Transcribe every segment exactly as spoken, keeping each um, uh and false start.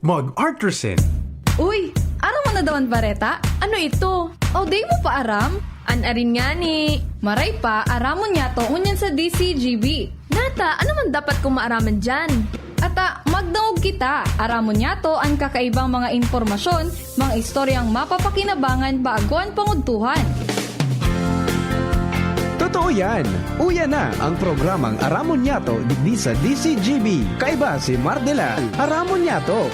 Mag-Artersen. Uy, aram mo na daw an bareta? Ano ito? O, di mo pa aram? An arin ngani. Maray pa, aramon niyato ngunyan sa D C G B. Nata, ano man dapat kong maaraman diyan? Ata, magdangog kita. Aramon niyato an kakaibang mga impormasyon, mga istoryang mapapakinabangan bago an pangudtuhan. Totoo yan! Uya na ang programang Aramon Niyato digdi sa D C G B. Kaiba si Mardela. Aramon Niyato.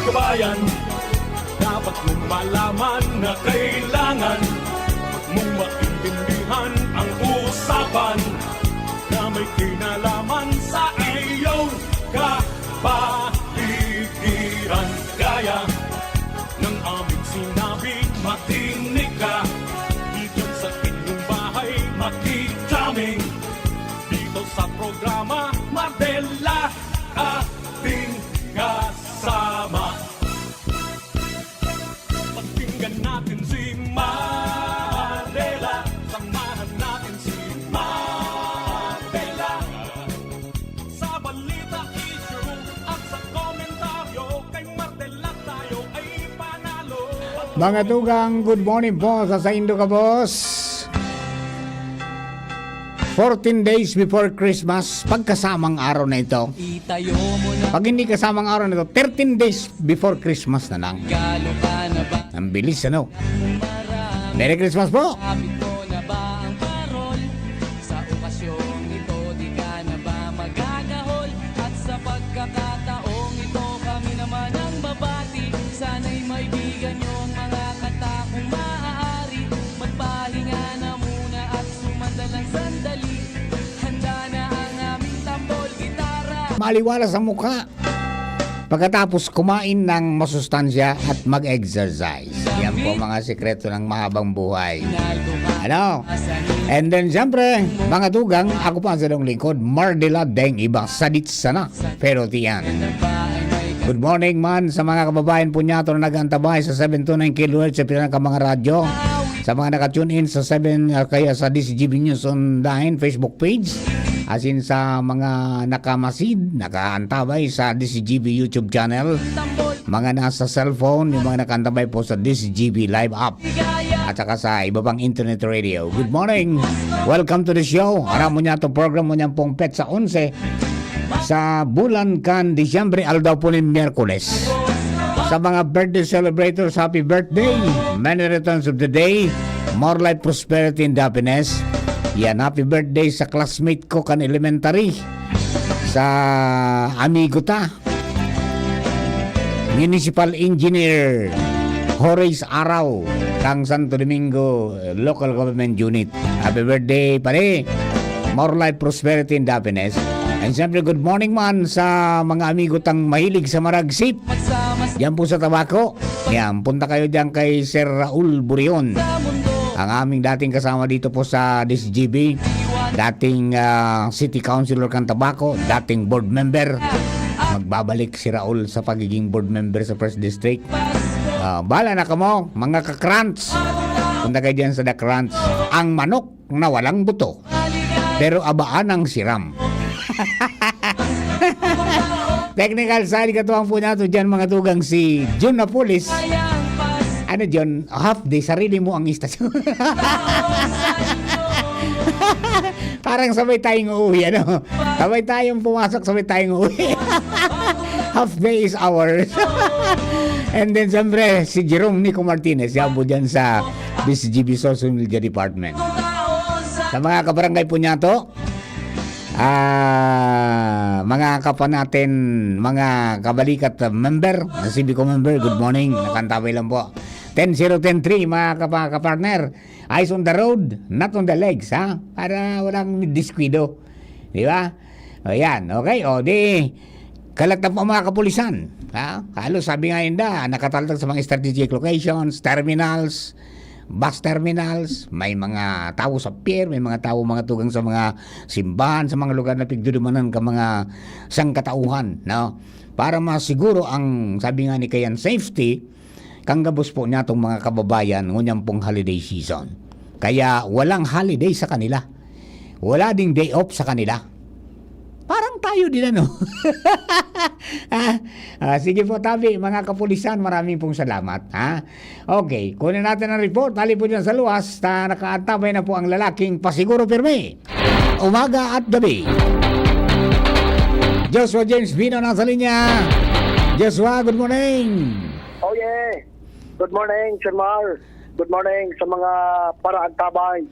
Kabayan, dapat mong malaman na kailangan mong maintindihan ang usapan na may kinalaman sa iyong kapaligiran. Gaya ng aming sinabi, makinig ka. Diyan sa inyong bahay, makijamming. Dito sa programa, Mardela, ating kasama. Pakinggan natin si Mardela. Samahan natin si Mardela. Sa balita, issue, at sa komentaryo, kay Mardela tayo ay panalo. Mga tugang, good morning po sa saindo gabos. Fourteen days before Christmas, pagkasamang araw na ito. Itayo mo na. Pag hindi kasamang araw na ito, thirteen days before Christmas na lang. Galo ka na ba? Ang bilis, ano? Merry Christmas po! Kapit mo na ba ang parol? Sa okasyong ito, di ka na ba magagahol? At sa pagkakataong ito, kami naman ang babati. Sana'y maibigan niyo ang mga kanta kung maaari. Magpahinga na muna at sumandal ng sandali. Handa na ang aming tambol, gitara. Maliwala sa mukha. Pagkatapos kumain ng masustansya at mag-exercise. Yan po mga sikreto ng mahabang buhay. Ano? And then, siyempre, mga tugang, ako pa ang sadong lingkod, Mardela Deng Iba, sadit sana, pero tiyan. Good morning man sa mga kababayan po niyato na nag-antabay sa seven two nine kilohertz sa pinaka mga radyo. Sa mga naka-tune in sa seven, ah, kaya sa D C G B News Online Facebook page. Asin sa mga nakamasid, nakaantabay sa D C G B YouTube channel. Mga nasa cellphone, yung mga nakaantabay po sa D C G B Live app. At saka sa iba pang internet radio. Good morning! Welcome to the show. Aram mo niya itong program mo niyang pong petsa onse sa bulan kan Disyembre, aldaw po nin Miyerkules. Sa mga birthday celebrators, happy birthday! Many returns of the day. More life, prosperity, and happiness. Yan, happy birthday sa classmate ko kan elementary. Sa amigo ta. Municipal Engineer Horace Araw, kang Santo Domingo, eh, Local Government Unit. Happy birthday, pare! More life, prosperity, and happiness. And siyempre, good morning man sa mga amigo tang mahilig sa maragsip. Diyan po sa Tabaco. Yan, punta kayo diyan kay Sir Raul Burion. Ang aming dating kasama dito po sa D C G B. Dating, ah, City Councilor kan Tabaco, dating board member. Magbabalik si Raul sa pagiging board member sa First District. Ah, bala na kamo, mga kakrants. Punta kayo dyan sa The Krants. Ang manok na walang buto. Pero abaan ang siram. Technical side, katuwang po nato dyan, mga tugang, si Jun Napoles. Ano, Jun? Half day, sarili mo ang istasyon. Parang sabay tayong uuwi, ano? Sabay tayong pumasok, sabay tayong uuwi. Half day is ours. And then, siyempre, si Jerome Nico Martinez, yan po dyan sa D C G B Social Media Department. Sa mga kabarangay po niyato, ah, mga kapa natin, mga kabalikat, ah, member, C B C O member, good morning, nakantabay lang po. Ten zero ten three, mga kapa-, kapartner, eyes on the road, not on the legs, ha? Para walang diskwido. Di ba? O, yan. Okay. O, di, kalat na po ang mga kapulisan. Ha? Halos, sabi nga ninda, nakataltag sa mga strategic locations, terminals, bus terminals, may mga tao sa pier, may mga tao, mga tugang sa mga simbahan, sa mga lugar na pigdudumanan ka mga sangkatauhan, no? Para masiguro ang, sabi nga ni Kayan, safety, kan gabos po niyatong mga kababayan ngunyan pong holiday season. Kaya walang holiday sa kanila. Wala ding day off sa kanila. Parang tayo din, ano? Ah, ah, sige po, tabi, mga kapulisan, maraming pong salamat, ha? Okay, kunin natin ang report. Hali po dyan sa luwas, ta-, nakaantabay na po ang lalaking pasiguro pirmi. Umaga at gabi. Joshua James Bino nasa linya. Joshua, good morning. Oh, yeah. Good morning, Sir Mar. Good morning sa mga paraantabay.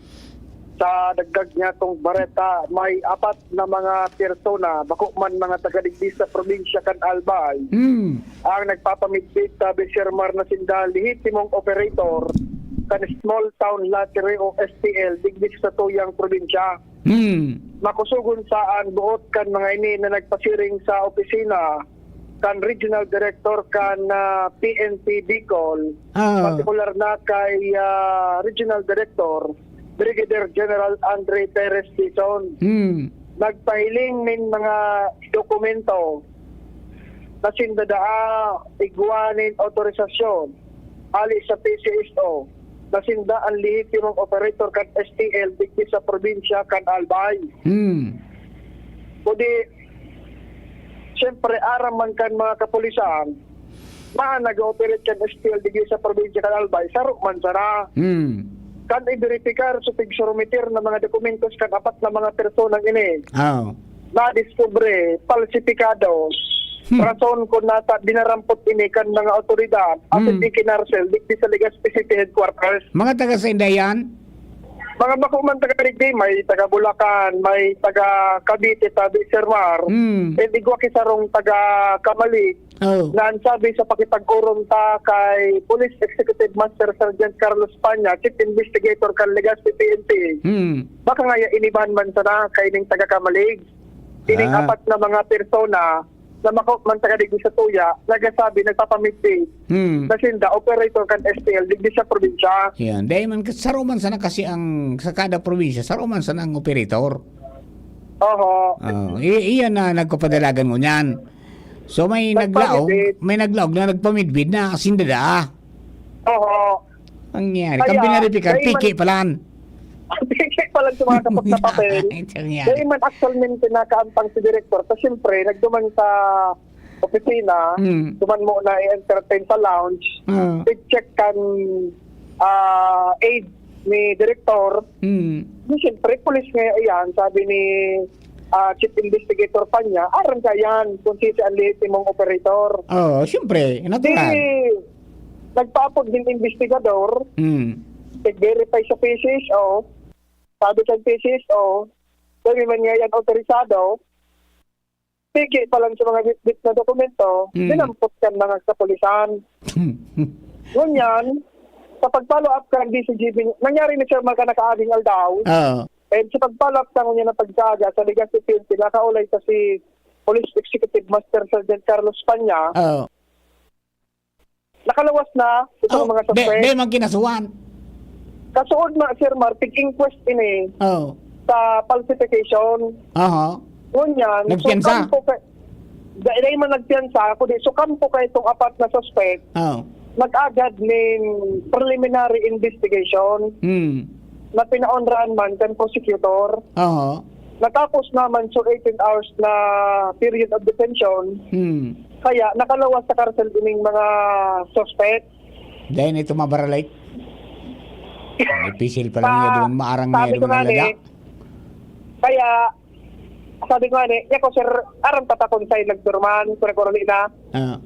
Sa dagdag niya kong bareta, may apat na mga persona, bako man mga taga digdi sa probinsya kan Albay, Hmm. ang nagpapamidbid, sabi, Sir Mar, na sinda lehitimong operator kan Small Town Lottery o S T L digdi sa tuyang probinsya. Hmm. Makusugon saan buot kan mga ini na nagpasiring sa opisina kan Regional Director kan, ah, P N P Bicol, Ah. partikular na kay, ah, Regional Director Brigadier General Andre Perez Tizon. Hmm. Nagpahiling nin mga dokumento na sinda daa igwa nin otorisasyon hali sa P C S O na sinda an lehitimong operator kan S T L digdi sa probinsya kan Albay. Hmm. Kundi, siyempre, aram man kan mga kapulisan, maan nag-ooperate kan S T L digdi sa probinsya kan Albay, saro man sana. Hmm. Kan iberipikar sa pigsurumitir na mga dokumentos kan apat na mga personang ini, Oo. nadiskubre, palsipikado, Hmm. rason kun nata dinarampot ini kan mga awtoridad asin Hmm. ikinarsel digdi sa Legazpi City Headquarters. Mga taga sainda yan? Mga bako man taga digdi, may taga Bulacan, may taga Cavite, tabi, Sir Mar. Hmm. And igwa ki sarong taga Camalig, Oh. na an sabi sa pakipag-orong ta kay Police Executive Master Sergeant Carlos Panya, Chief Investigator kan Legazpi P N P. Hmm. Baka ngaya iniban man sana kaining taga Camalig. Ining Ah. apat na mga persona na mako man taga digdi sa tuya, nagasabi, nagpapamidbid Hmm. na sinda operator kan S T L digdi sa probinsya. Yan. Dahil man, saro man sana kasi ang sa kada probinsya, saro man sana ang operator. Oho. Oh, i-, iyan na nagpapadalagan ngunyan. So, may naglaog, Nagpamidbid. may naglaog na nagpamidbid na sinda daa. Oho. Nangyari. Kaya, Kan binaripikar, dahil man piki pa lang. Piki pa lang sa mga kapot na papel. Nangyari. Dahil man actualmente nakaampang si direktor, so, siyempre, nagduman sa opisina, Hmm. duman mo na i-entertain sa lounge, Ah. i-check kan, ah, aid ni direktor. Hmm. Di, siyempre, pulis nga yan, sabi ni, ah, Chief Investigator pa niya, aram ka yan kung sisi ang lehitimong operator. Oo, siyempre, natural. Di, nagpaapod din investigador, Hmm. nag-verify sa P C S O, sabi sa P C S O, sabi man niya yan otorisado, pigi pa lang sa mga bitbit na dokumento, Hmm. dinampot kan mga kapulisan. Ngunyan, sa pag-follow up kan D C G B, nangyari ni Sir Mark nakaaging aldaw. Oo. And sa pag-follow up kan ngunyan na pagsaga sa Legazpi P N P, nakaulay sa si Police Executive Master Sergeant Carlos Panya. Oo. Nakalawas na itong Oh, mga be-, suspect. Be, man kinasuhan. Kasuod na, Sir Mar, tig-inquest ini Oh. sa falsification. Aha. Ngunyan, Nagpiyansa? sukampo ka, dai, dai man nagpiyansa, kundi sukampo ka itong apat na suspect. Oh. Nag-agad nin preliminary investigation Hmm. na pinaonrahan man kan prosecutor. Aha. Natapos naman sa eighteen hours na period of detention. Hmm. Kaya nakalawas sa karsel ining mga suspect. Dahil ito mabaralay. May pisil pa lang Sa-, niya doon, maarang sabi niya ko doon nga ni, alaga. Kaya, sabi ko nga ni, "Yako, sir, aram ta ta kung sa'yo nagdurman, kung nagkuruli na." Ah.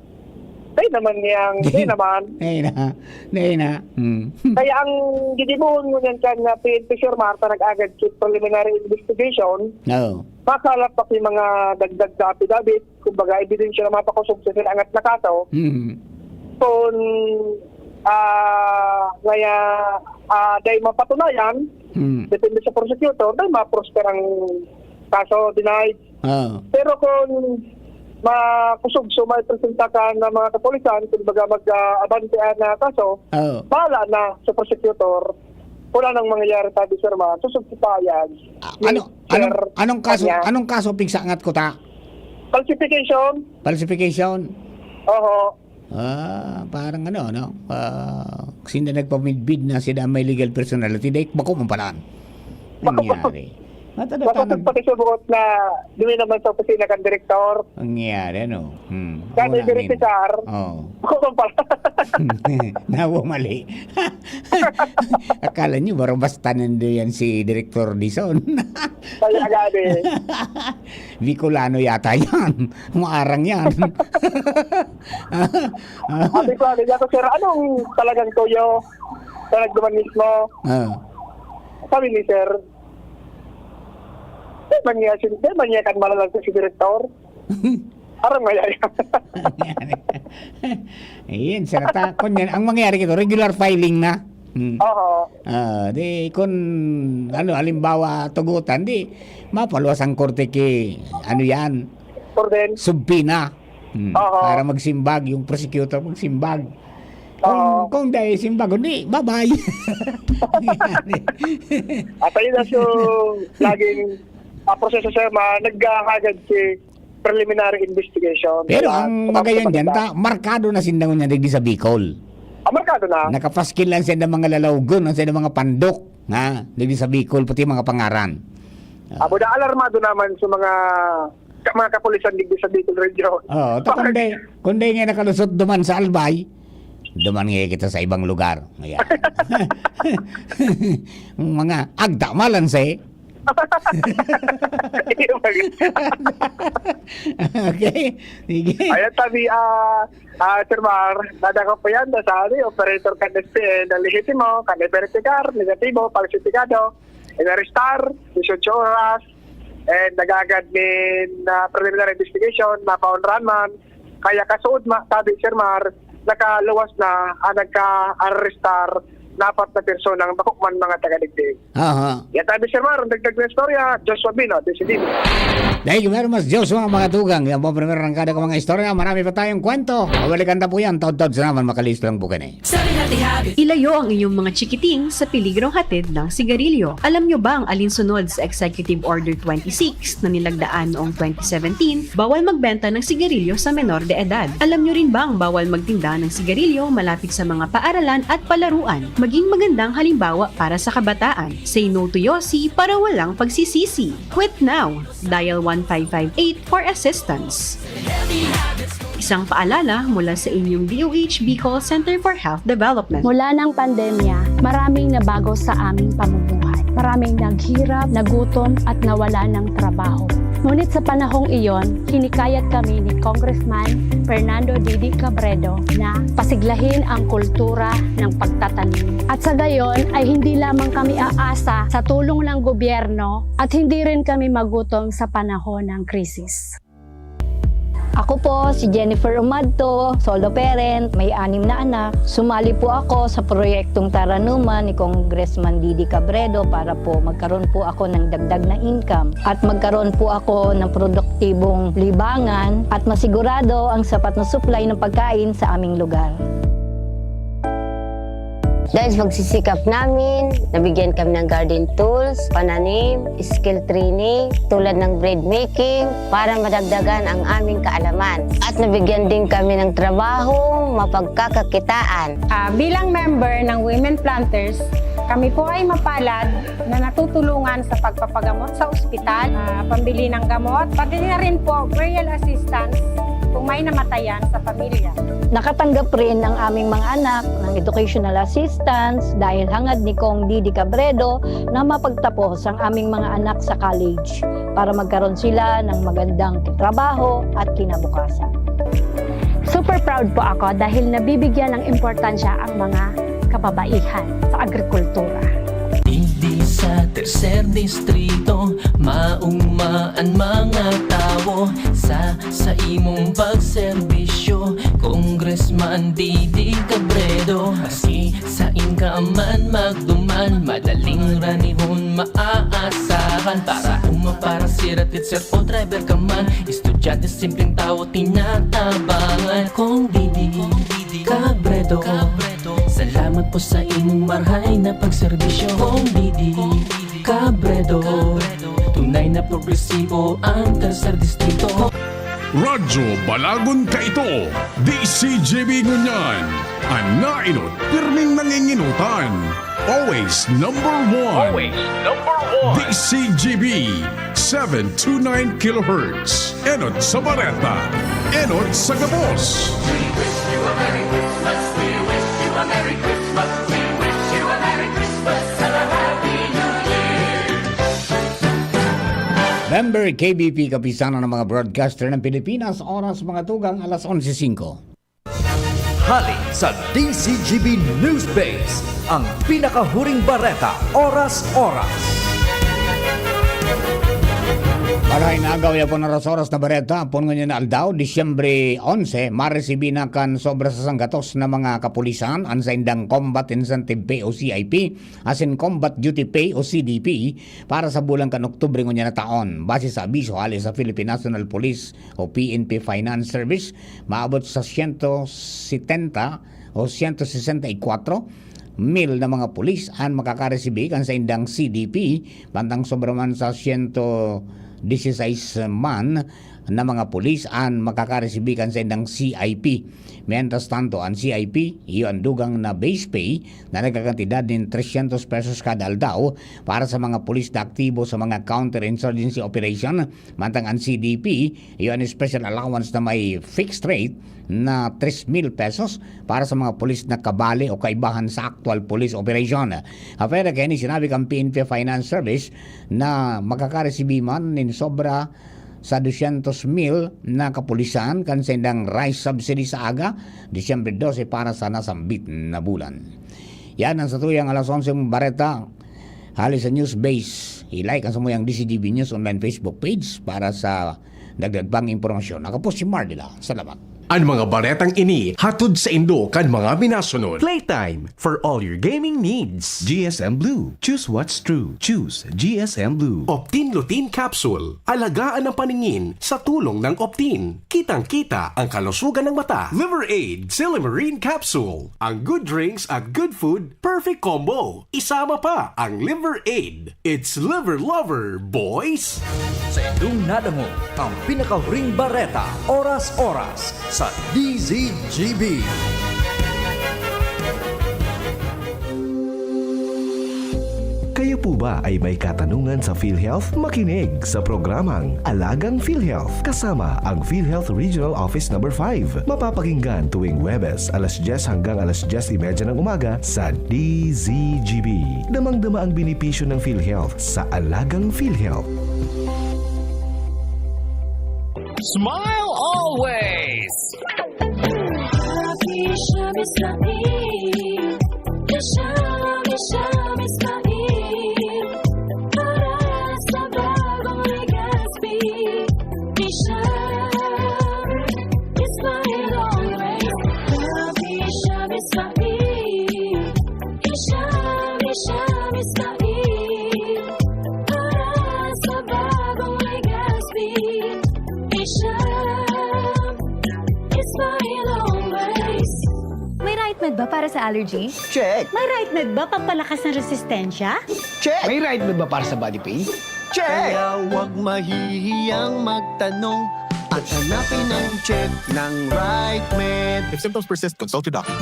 Dahil naman niyang, dahil naman. Dahil na. Dahil na. Hmm. Kaya ang gigibuhon mo niyan kan, ah, P N P, Sir Marta, nag-agad sa preliminary investigation. Oo. Makalap pa yung mga dagdag sa affidavit, kumbaga, ebidensya na mapakusog sa sinaangat na kaso. Mm. Kung, ah, ngaya, ah, dahil mapatunayan, Mm. depende sa prosecutor, dahil ma-prosper ang kaso, denied. Ah. Pero kung makusog, so may presenta ka ng mga kapulisan, kumbaga mag, ah, abante na kaso, Oo. bahala na sa prosecutor. Wala nang mangyayari, sabi, Sir Ma, susugpo pa yan. Ah, Ni ano, anong, Sir anong kaso, Panya. Anong kaso pigsaangat ko ta? Falsification. Falsification? Oho. Ah, parang ano, no? Ah, sinda nagpamidbid na sila may legal personality, dahil bako man pala. Nangyari. Matanda Tapos tanag. Pati sa buot na, dumi naman sa opisina kan direktor. Nangyari, ano? Hmm. Kaya Wala direktor rin. Char. Oh. Bako man pala. Nawa mali. Akala nyo, baro basta nando yan si Director Dison. Kaya gani. Bicolano yata yan. Maarang yan. Sabi ko, sabi niya ko, sir, anong talagang tuyo? Sa nagduman mismo. Ah. Sabi ni sir, di ba niya, di ba niya kan malalag si direktor? Parang maya yan. Ayan, sir. Ta, kun yan, ang mangyari kito, regular filing na. Hmm. Oo. Ah, di kun ano, halimbawa, tugutan, di mapaluwas ang korte ki ano yan, Orden. Subpoena. Hmm. Oo. Para magsimbag yung prosecutor, magsimbag. Kung, Oo. Kung dahil simbag, hindi, bye-bye. At ayun na so, laging ah, proseso, sir, ma, naghahagad si preliminary investigation. Pero Kaya, ang sa magayon mga dyan, ta, markado na sinda ngunyan digdi sa Bicol. Ah, markado na. Nakapaskil lang sa mga lalawgon, ang sa mga pandok, ha? Digdi sa Bicol, pati mga pangaran. Abo na alarmado naman sa mga ka- mga kapulisan digdi sa Bicol Region. Oh, ta kundi, kundi nga nakalusot duman sa Albay, duman nga kita sa ibang lugar. Ayan. Mga agda malanse. Okay? Sige. Ayan, tabi, ah, ah, Sir Mar, nadako po yan, sa ano, operator kan S P N, na lehitimo, kan verificar, negatibo, falsifikado, inarestar, dieciocho oras, and nagagad nin ah, preliminary investigation, napaunrahan man. Kaya kasuod ma, tabi, Sir Mar, nakaluwas na ang nagka-arrestar na apat na personang bako man mga taga-digdig. Aha. Yan tabi, Sir Mar, ang dagdag na istorya, Joshua Bino, D C D. Thank you very much, Joshua, mga tugang. Yan po ang primero ng kada mga istorya. Marami pa tayong kwento. Babalikan na po yan. Taod-taod sa naman, makalis lang po kani. Ilayo ang inyong mga chikiting sa peligrong hatid ng sigarilyo. Alam nyo ba ang alinsunod sa Executive Order twenty-six na nilagdaan noong twenty seventeen? Bawal magbenta ng sigarilyo sa menor de edad. Alam nyo rin bang bawal magtinda ng sigarilyo malapit sa mga paaralan at palaruan? Maging magandang halimbawa para sa kabataan. Say no to Yossi para walang pagsisisi. Quit now! Dial one five five eight for assistance. Isang paalala mula sa inyong D O H Bicol Center for Health Development. Mula ng pandemya, maraming nabago sa aming pamumuhay. Maraming naghirap, nagutom at nawala ng trabaho. Ngunit sa panahong iyon, hinikayat kami ni Congressman Fernando Didi Cabredo na pasiglahin ang kultura ng pagtatanim. At sa gayon ay hindi lamang kami aasa sa tulong ng gobyerno at hindi rin kami magutom sa panahon ng krisis. Ako po si Jennifer Umadto, solo parent, may anim na anak. Sumali po ako sa proyektong Taranuman ni Congressman Didi Cabredo para po magkaroon po ako ng dagdag na income at magkaroon po ako ng produktibong libangan at masigurado ang sapat na supply ng pagkain sa aming lugar. Dahil sa pagsisikap namin, nabigyan kami ng garden tools, pananim, skill training, tulad ng bread making, para madagdagan ang aming kaalaman. At nabigyan din kami ng trabaho, mapagkakakitaan. Ah, bilang member ng Women Planters, kami po ay mapalad na natutulungan sa pagpapagamot sa ospital, ah, pambili ng gamot, pati na rin po burial assistance kung may namatayan sa pamilya. Nakatanggap rin ang aming mga anak ng educational assistance dahil hangad ni Cong Didi Cabredo na mapagtapos ang aming mga anak sa college para magkaroon sila ng magandang trabaho at kinabukasan. Super proud po ako dahil nabibigyan ng importansya ang mga kababaihan sa agrikultura. Digdi sa tercer distrito, mauma an mga tawo sa, sa imong pagserbisyo. Congressman Didi Cabredo, maski sain ka man magduman, madaling ranihon maaasahan. Para uma, para sira, teacher o driver ka man, estudyante, simpleng tawo, tinatabangan. Cong Didi Cabredo, salamat po sa imong marhay na pagserbisyo. Cong Didi Cabredo, tunay na progresibo ang tercer distrito. Radyo Balagon kaito, D C G B ngunyan. An naenot, pirming nangingenotan. Always number one. Always number one. D C G B, seven two nine kilohertz. Enot sa bareta, enot sa gabos. We wish you a Merry Christmas. We wish you a Merry Christmas. We wish you a Merry Christmas and a Happy New Year. Member K B P, Kapisanan ng mga Broadcaster ng Pilipinas, oras mga tugang alas onse singko. Hali sa D C G B News Base, ang pinakahuring bareta, oras-oras. Marahay na agaw, yapon oras-oras na bareta, pon ngunyan na aldaw, Disyembre onse, maresibi na kan sobra sa sanggatos na mga kapulisan an saindang Combat Incentive Pay o C I P, asin Combat Duty Pay o C D P para sa bulan kan Oktubre ngunyan na taon, base sa abiso hali sa Philippine National Police o P N P Finance Service, maabot sa siyento setenta o siyento sesenta y kwatro mil na mga pulis an makakaresibi kan saindang C D P, bantang sobra man sa siyento disisais man na mga pulis an makakaresibi kan saindang C I P. Mientras tanto, an C I P, iyo an dugang na base pay na nagkakantidad nin trescientos pesos kada aldaw para sa mga pulis na aktibo sa mga counter-insurgency operation, mantang an C D P, iyo an special allowance na may fixed rate na tres mil pesos para sa mga pulis na kabali o kaibahan sa actual police operation. Apwera kaini, sinabi kan P N P Finance Service na makakaresibi man nin sobra sa dusyentos mil na kapulisan kan saindang rice subsidy sa aga, Disyembre dose, para sa nasambit na bulan. Yan ang satuyang alas onse mong bareta. Hali sa News Base, i-like ang samuyang D C G B News online Facebook page para sa dagdag pang impormasyon. Ako po si Mardila. Salamat. An mga baretang ini hatod saindo kan mga minasunod. Playtime for all your gaming needs. G S M Blue. Choose what's true. Choose G S M Blue. Optin Lutein Capsule. Alagaan ang paningin sa tulong ng Optin. Kitang-kita ang kalusugan ng mata. Liver Aid, Silymarin Capsule. Ang good drinks at good food, perfect combo. Isama pa ang Liver Aid. It's Liver Lover, boys! Sa indong nadangog ang pinakahuring bareta, oras-oras, sa D Z G B. Kayo po ba ay may katanungan sa PhilHealth? Makinig sa programang Alagang PhilHealth kasama ang PhilHealth Regional Office Number five. Mapapakinggan tuwing Huwebes, alas dyes hanggang alas dyes y media ng umaga sa D Z G B. Damang-dama ang benepisyo ng PhilHealth sa Alagang PhilHealth. Smile always! Happy Shami Smile. Shami, Shami Smile. Para sa bagong Legazpi. Shami Smile always. Happy Shami Smile. Shami, Shami Smile. Para sa bagong Legazpi. Shami Smile always. May Right Med ba para sa allergy? Check. May Right Med ba pampalakas ng resistensya? Check. May Right Med ba para sa body pain? Check. Kaya huwag mahihiyang magtanong at hanapin ang check ng Right Med. If symptoms persist, consult your doctor.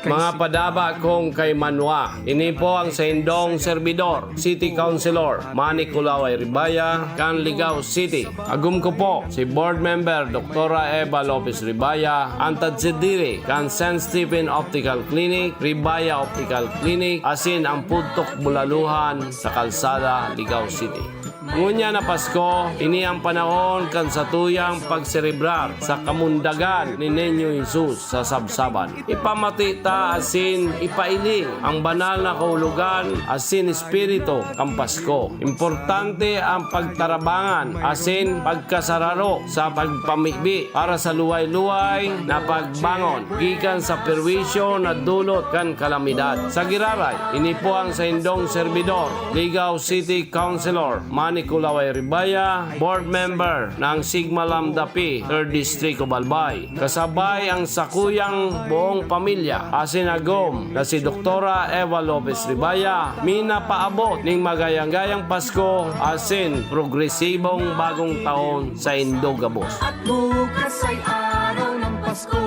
Mga padaba kong kaimanwa, ini po ang saindong serbidor, City Councilor Manny Kulaway Ribaya, kan Ligao City. Agom ko po si Board Member Doktora Eva Lopez Ribaya, an tagsadiri kan Saint Stephen Optical Clinic, Ribaya Optical Clinic, asin ang Pudtok Bulaluhan sa Kalsada, Ligao City. Ngunyan na Pasko, ini ang panahon kan satuyang pagserebrar sa kamundagan ni Niño Jesus sa sabsaban. Ipamati ta asin ipailing ang banal na kahulogan asin espiritu kan Pasko. Importante ang pagtarabangan asin pagkasararo sa pagpamibi para sa luway-luway na pagbangon gikan sa perwisyo na dulot kan kalamidad. Sa giraray, ini po ang saindong serbidor, Ligao City Councilor Manny Kulaway Ribaya, board member ng Sigma Lambda Pi, third District of Albay. Kasabay ang sakuyang buong pamilya, asin agom na si Doktora Eva Lopez Ribaya, minapaabot ning magayang-gayang Pasko asin progresibong bagong taon sa indo gabos. At bukas ay araw ng Pasko.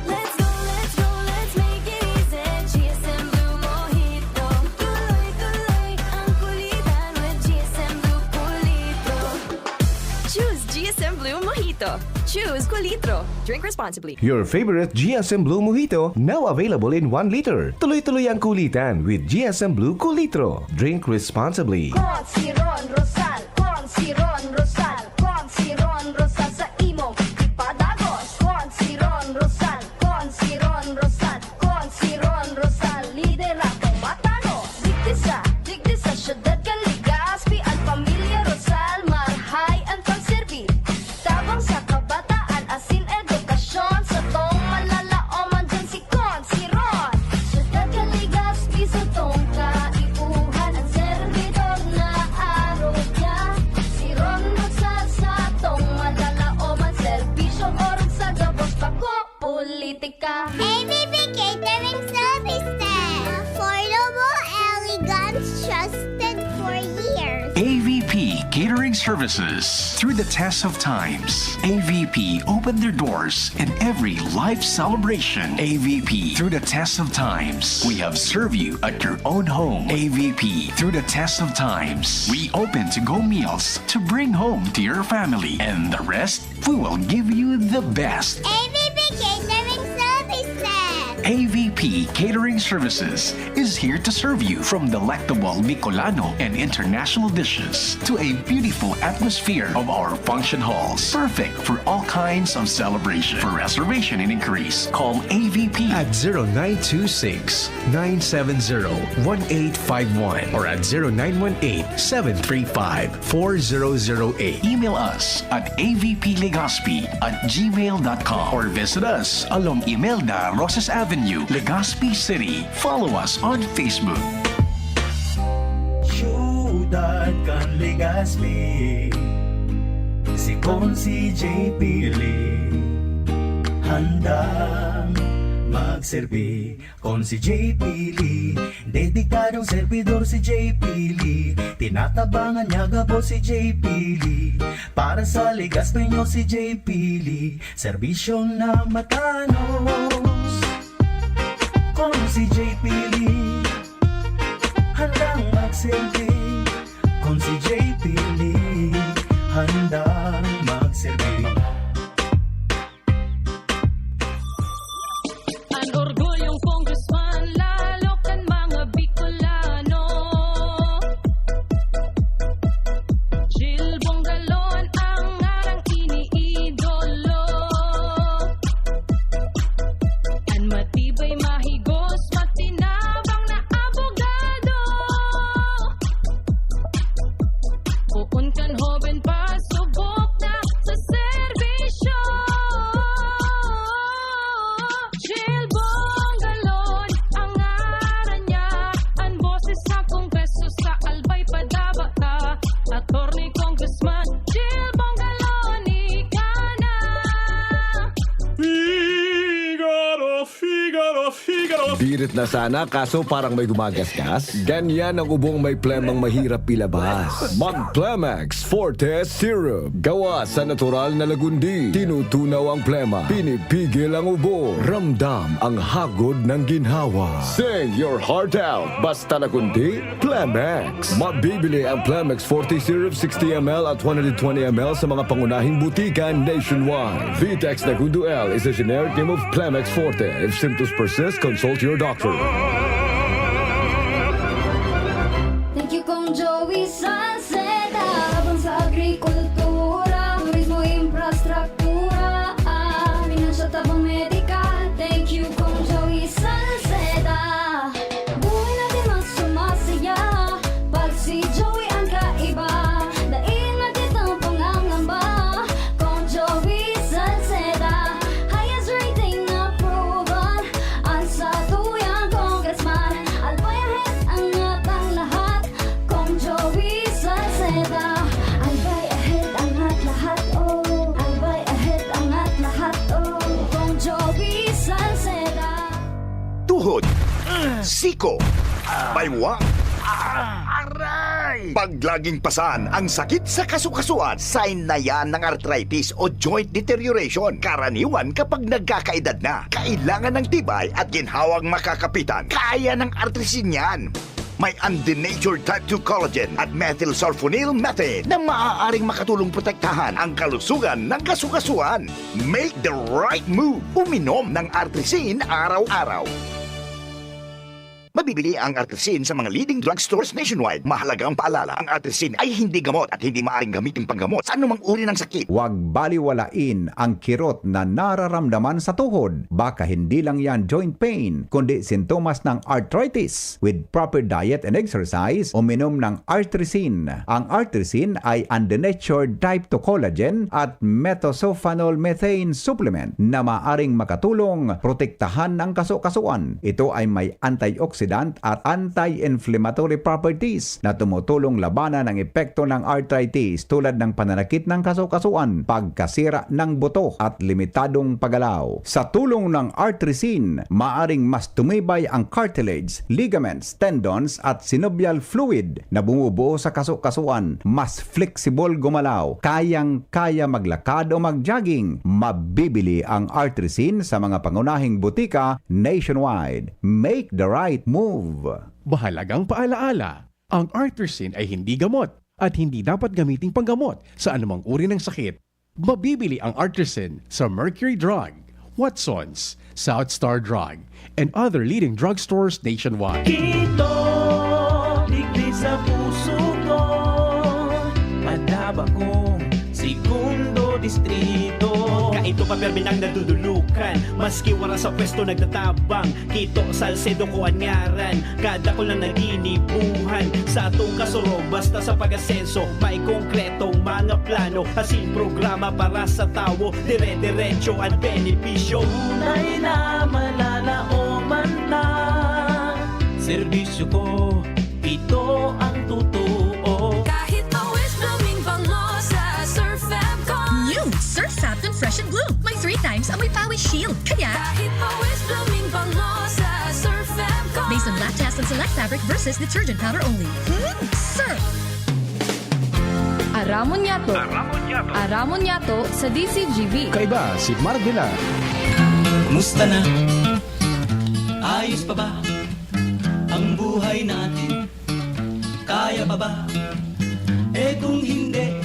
Let's go, let's go, let's make it easy. G S M Blue Mojito. Tuloy-tuloy ang kulitan with G S M Blue Kulitro. Choose G S M Blue Mojito. Choose Kulitro. Drink responsibly. Your favorite G S M Blue Mojito, now available in one liter. Tuloy-tuloy ang kulitan with G S M Blue Kulitro. Drink responsibly. Con si Ron Rosal, con si Ron Rosal, con si Ron Rosal sa imong ipadagos. Con si Ron Rosal, con si Ron Rosal, con si Ron Rosal, lidera kang matanos. Digdi sa, digdi sa syudad kan Legazpi, an pamilya Rosal, marahay an pagserbi. Tabang sa kabataan, asin edukasyon, satong malalaoman dyan si Con, si Ron. Syudad kan Legazpi, satong kaipuhan, an serbidor na arog niya. Si Ron Rosal, satong malalaoman, serbisyo, orog sa gabos, bako politika. A V P Catering Services. Affordable, elegant, trusted for years. A V P Catering Services. Through the test of times, A V P opened their doors in every life celebration. A V P, through the test of times, we have served you at your own home. A V P, through the test of times, we open to-go meals to bring home to your family. And the rest, we will give you the best. A V P Catering Services. A V P Catering Services is here to serve you, from delectable Bicolano and international dishes to a beautiful atmosphere of our function halls, perfect for all kinds of celebration. For reservation and inquiries, call A V P at zero nine two six, nine seven zero, one eight five one or at zero nine one eight, seven three five, four zero zero eight. Email us at A V P Legazpi at gmail dot com or visit us along Imelda Roses Avenue, Legazpi City. Follow us on Facebook. Syudad kan Legazpi, si Consi J P Lee, handang magserbi. Consi J P Lee, dedikadong servidor si J P Lee. Tinatabangan niya gabos si J P Lee. Para sa Legazpeño si J P Lee, serbisyong na matanos. Consi J P Lee, handang magserbi. Consi J P Lee, handang magserbi. An orgulyong congressman, lalo kan mga Bicolano. Jil Bongalon ang ngarang iniidolo. An matibay, mahigos, matinabang na abogado. Poon kan hoben pa, subok na sa serbisyo. Jil Bongalon ang ngaran niya, an boses sa Kongreso sa Albay padaba ta. Attorney Congressman Jil Bongalon, ika na. Figaro, Figaro, Figaro. Birit na sana, kaso parang may gumagasgas. Ganyan ang ubong may plemang mahirap ilabas. Mag Plemex Forte Syrup. Gawa sa natural na lagundi. Tinutunaw ang plema. Pinipigil ang ubo. Ramdam ang hagod ng ginhawa. Sing your heart out. Basta lagundi, Plemex. Mabibili ang Plemex Forte Syrup sixty M L at one hundred twenty M L sa mga pangunahing butika nationwide. Vitex Nagundo L is a generic name of Plemex Forte. If symptoms persist, consult your doctor. Thank you, Kong Joey Salceda. Tabang sa agrikultura, turismo, infrastruktura, ah, pinansyal, tabang medikal. Thank you, Kong Joey Salceda. Buhay natin mas sumasaya pag si Joey ang kaiba. Dai na kitang pangangamba, Kong Joey Salceda. Highest rating approval an satuyang congressman. Albay Health ang atang lahat, Kong Joey tuhod, siko, baywang. Aray! Pag laging pasan ang sakit sa kasukasuan, sign na yan ng arthritis o joint deterioration. Karaniwan kapag nagkakaedad na, kailangan ng tibay at ginhawang makakapitan. Kaya ng Artrisin yan. May undenatured type two collagen at methylsulfonyl methane na maaaring makatulong protektahan ang kalusugan ng kasukasuan. Make the right move. Uminom ng Artrisin araw-araw. Mabibili ang Artrisin sa mga leading drugstores nationwide. Mahalagang paalala, ang Artrisin ay hindi gamot at hindi maaring gamitin panggamot sa anumang uri ng sakit. Huwag baliwalain ang kirot na nararamdaman sa tuhod. Baka hindi lang yan joint pain, kundi sintomas ng arthritis. With proper diet and exercise, uminom ng Artrisin. Ang Artrisin ay undenatured type two collagen at methylsulfonyl methane supplement na maaring makatulong protektahan ang kasukasuan. Ito ay may antioxidant at anti-inflammatory properties na tumutulong labanan ang epekto ng arthritis, tulad ng pananakit ng kasukasuan, pagkasira ng buto, at limitadong paggalaw. Sa tulong ng Artrisin, maaring mas tumibay ang cartilage, ligaments, tendons, at synovial fluid na bumubuo sa kasukasuan. Mas flexible gumalaw, kayang-kaya maglakad o mag-jogging. Mabibili ang Artrisin sa mga pangunahing butika nationwide. Make the right move. Mahalagang paalaala, ang Artrisin ay hindi gamot at hindi dapat gamiting panggamot sa anumang uri ng sakit. Mabibili ang Artrisin sa Mercury Drug, Watson's, South Star Drug, and other leading drugstores nationwide. Kito, digdi sa puso ko, madaba kong segundo distrito. Kaito pa permi nang nadudulukan, maski wala sa pwesto nagtatabang. Kito, Salcedo ko an ngaran, kada ko lang naginibuhan. Sa atong kasurog, basta sa pag-asenso, may konkretong mga plano, asin programa para sa tawo, dire-diretso an benepisyo. Tunay na malalaoman ta, serbisyo ko, ito ang totoo. Kahit pawis blooming bango sa Surf Fab ko. New Surf Fab Confession Bloom. May three times amoy pawis shield. Kaya kahit pawis blooming bango sa Surf Fab ko. Based on lab test and select fabric versus detergent powder only. Hmm, Surf! Aramon Yato. Aramon Yato. Aramon Yato sa D C G B. Kaiba si Mark Villar. Kumusta na? Ayos pa ba ang buhay natin? Kaya pa ba? Eh, kung hindi,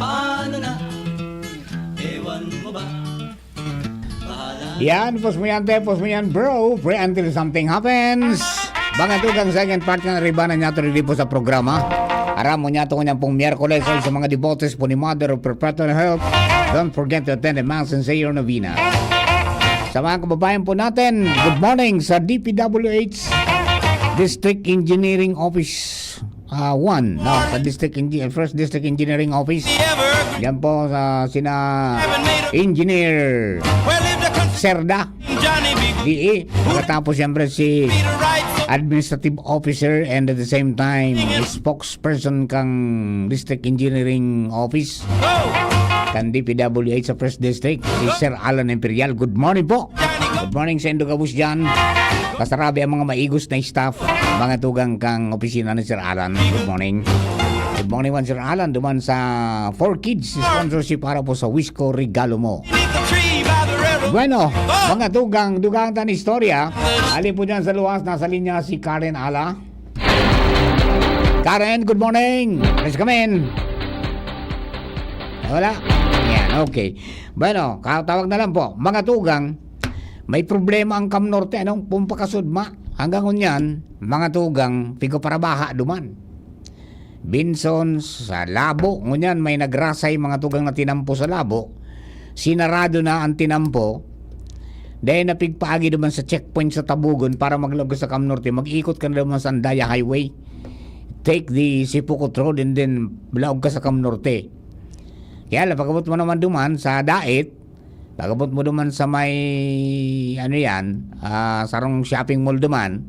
paano na? Ewan mo ba? Bahala. Yan, pos mo yan, te, pos mo yan, bro. Pray until something happens. Mga tugang, second part na riba na niya to po sa programa. Aramon Yato ngunyan pong Miyerkules, sa mga devotees po ni Mother of Perpetual Help. Don't forget to attend the Mass and say your novena. Sa mga kababayan po natin, good morning sa D P W H District Engineering Office ah, one, no, sa District Engi-, First District Engineering Office. Yan po sa sina Engineer Serda, D E, pagkatapos siyempre si Administrative Officer and at the same time spokesperson kang District Engineering Office kan D P W H sa First District, si Sir Alan Imperial. Good morning po. Good morning sa indo gabos dyan. Kasarabi ang mga maigos na staff, mga tugang kang opisina ni Sir Alan. Good morning. Good morning man, Sir Alan. Duman sa Four Kids sponsorship para po sa Wish Ko Regalo Mo. Bueno, mga tugang, dugang tan istorya. Ali po dyan sa luwas, nasa linya si Karen Ala. Karen, good morning. Please come in. Wala? Yan, okay. Bueno, katawag na lang po. Mga tugang, may problema ang Cam Norte, ano? Pumpakasudma. Hanggang ngunyan, mga tugang, pigo para baha duman. Binson, sa Labo, ngunyan may nagrasay mga tugang na tinampo sa Labo. Sinarado na ang tinampo. Dahil napigpaagi duman sa checkpoint sa Tabugon para maglaog ka sa Cam Norte, mag-ikot ka na duman sa Andaya Highway. Take the Sipocot Road and then laog ka sa Cam Norte. Kaya lang, pag-abot mo naman duman sa Dait, pag-abot mo duman sa may, ano yan, ah, sarong shopping mall duman,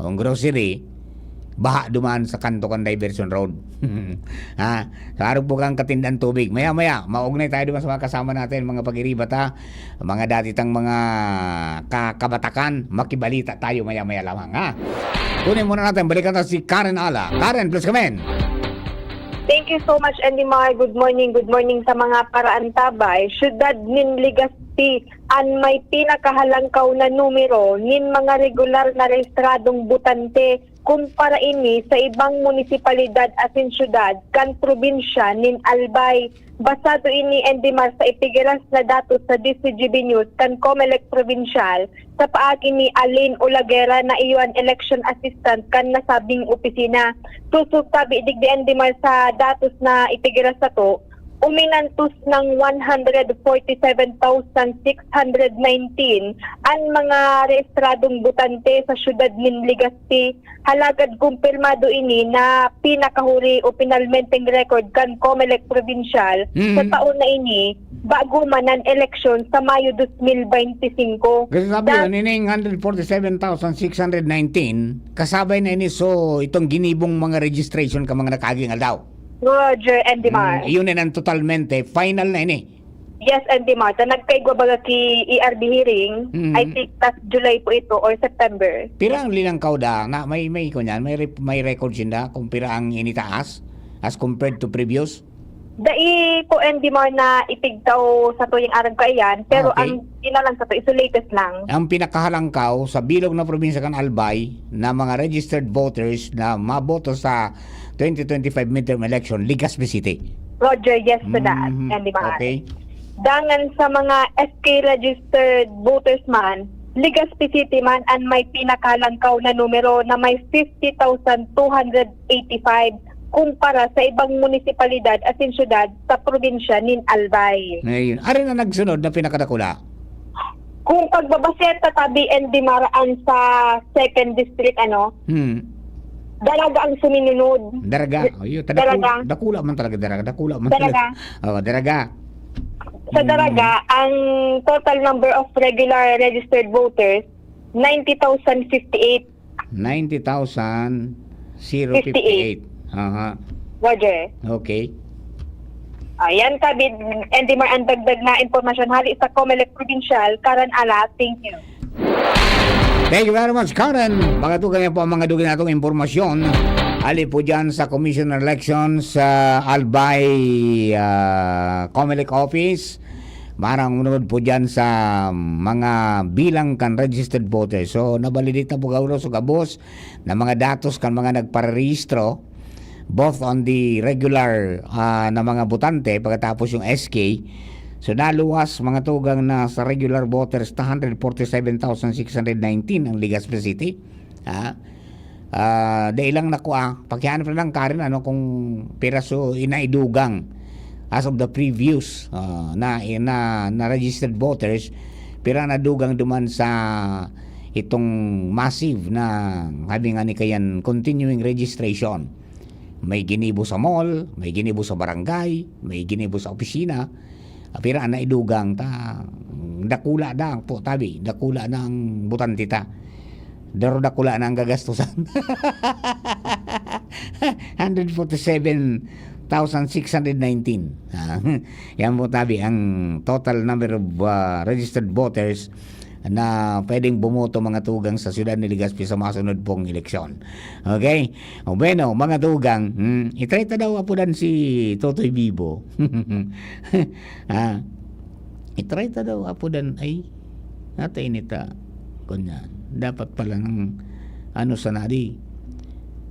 o grocery, baha duman sa kanto kan diversion road. Ha? Sa arog po kang katindan tubig. Maya-maya, maugnay tayo duman sa mga kasama natin, mga pag-iribat, ha? Mga dati tang mga ka-, kabatakan, makibalita tayo maya-maya lamang, ha? Kunin muna natin, balikan ta si Karen Ala. Karen, please come in. Thank you so much, Andy Mar. Good morning, good morning sa mga paraantabay. Siyudad nin Legazpi an may pinakahalangkaw na numero nin mga regular na rehistradong botante kumpara ini sa ibang munisipalidad asin siyudad kan probinsya nin Albay. Basado ini, Andy Mar, sa ipigiras na datos sa D C G B News kan Comelec Provincial sa paagi ni Aline Olagera na iyo an election assistant kan nasabing opisina. Susog tabi digdi, Andy Mar, sa datos na ipigiras sato, uminantos ng one hundred forty-seven thousand six hundred nineteen an mga rehistradong botante sa siyudad nin Legazpi. Halagad kumpirmado ini na pinakahuri o pinalmenteng record kan Comelec Provincial sa Mm. taon na ini, bago man an eleksyon sa Mayo dos mil baynte singko. Kasi sabi Da- yun, ining one hundred forty-seven thousand six hundred nineteen, kasabay na ini so itong ginibong mga registration ka mga nakaaging aldaw. Roger, Andy Mar. Mm, yun na ang totalmente, final na ini. Yes, Andy Mar. Ta nagkaigwa baga ki E R B hearing, Mm. I think last July po ito or September. Pira ang linangkaw da, na may, may, kunyan, may, rep- may record sinda kung pira ang initaas as compared to previous? Dai po, Andy Mar, na ipigtaw sa tuyang arag kaiyan, pero Okay. ang inalang sa to is latest lang. Ang pinakahalangkaw sa bilog na probinsya kan Albay na mga registered voters na maboto sa twenty twenty-five midterm election, Legazpi City. Roger, yes to that, Mhm. Andy Mar. Okay. Dangan sa mga S K registered voters man, Legazpi City man an may pinakalangkaw na numero na may fifty thousand two hundred eighty-five kumpara sa ibang munisipalidad asin syudad sa probinsya nin Albay. Ngayon, ari na nagsunod na pinakadakula. Kung pagbabase ta tabi, Andy Mar, an sa second district, ano, Hmm. Daraga ang suminunod. Daraga. Oh, yun. Daraga. Dakula, dakula man talaga Daraga. Dakula man Daraga. talaga. Oh, Daraga. Sa Mm. Daraga, ang total number of regular registered voters, ninety thousand fifty-eight. Ninety thousand zero fifty-eight. Aha. Roger. Okay. Ayan, tabi, Andy Mar, ang dagdag na impormasyon hali sa Comelec Provincial, Karen Ala, thank you. Thank you very much, Karen. Mga tugang, yan po ang mga dugay natong impormasyon. Ali po dyan sa Commission on Elections sa Albay ah, Comelec Office. Marang unod po dyan sa mga bilang kan registered voters. So, nabalidita po gabos o gabos na mga datos kan mga nagparehistro, both on the regular ah, na mga botante, pagkatapos yung S K. So, naluwas, mga tugang, na sa regular voters, one hundred forty-seven thousand six hundred nineteen ang Legazpi City. Ha? Ah, dai lang nakua, pakihanap na lang, Karen, ano, kung piraso inaidugang as of the previous ah, na, na, na registered voters, pira nadugang duman sa itong massive na, sabi nga ni kayan, continuing registration. May ginibo sa mall, may ginibo sa barangay, may ginibo sa opisina. Pira na idugang ta, dakula na po tabi, dakula na ang butante ta. Pero dakula na ang gagastusan. Hundred forty-seven thousand six hundred nineteen. Ah, yan po tabi ang total number of ah, registered voters na pwedeng bumoto, mga tugang, sa siyudad ni Legazpi sa masunod pong eleksyon. Okay? O bueno, mga tugang, hmm, itry ta daw apudan si Totoy Bibo. Ah, itry ta daw apudan ay natay nita. Kunyan. Dapat pala ng ano sana di.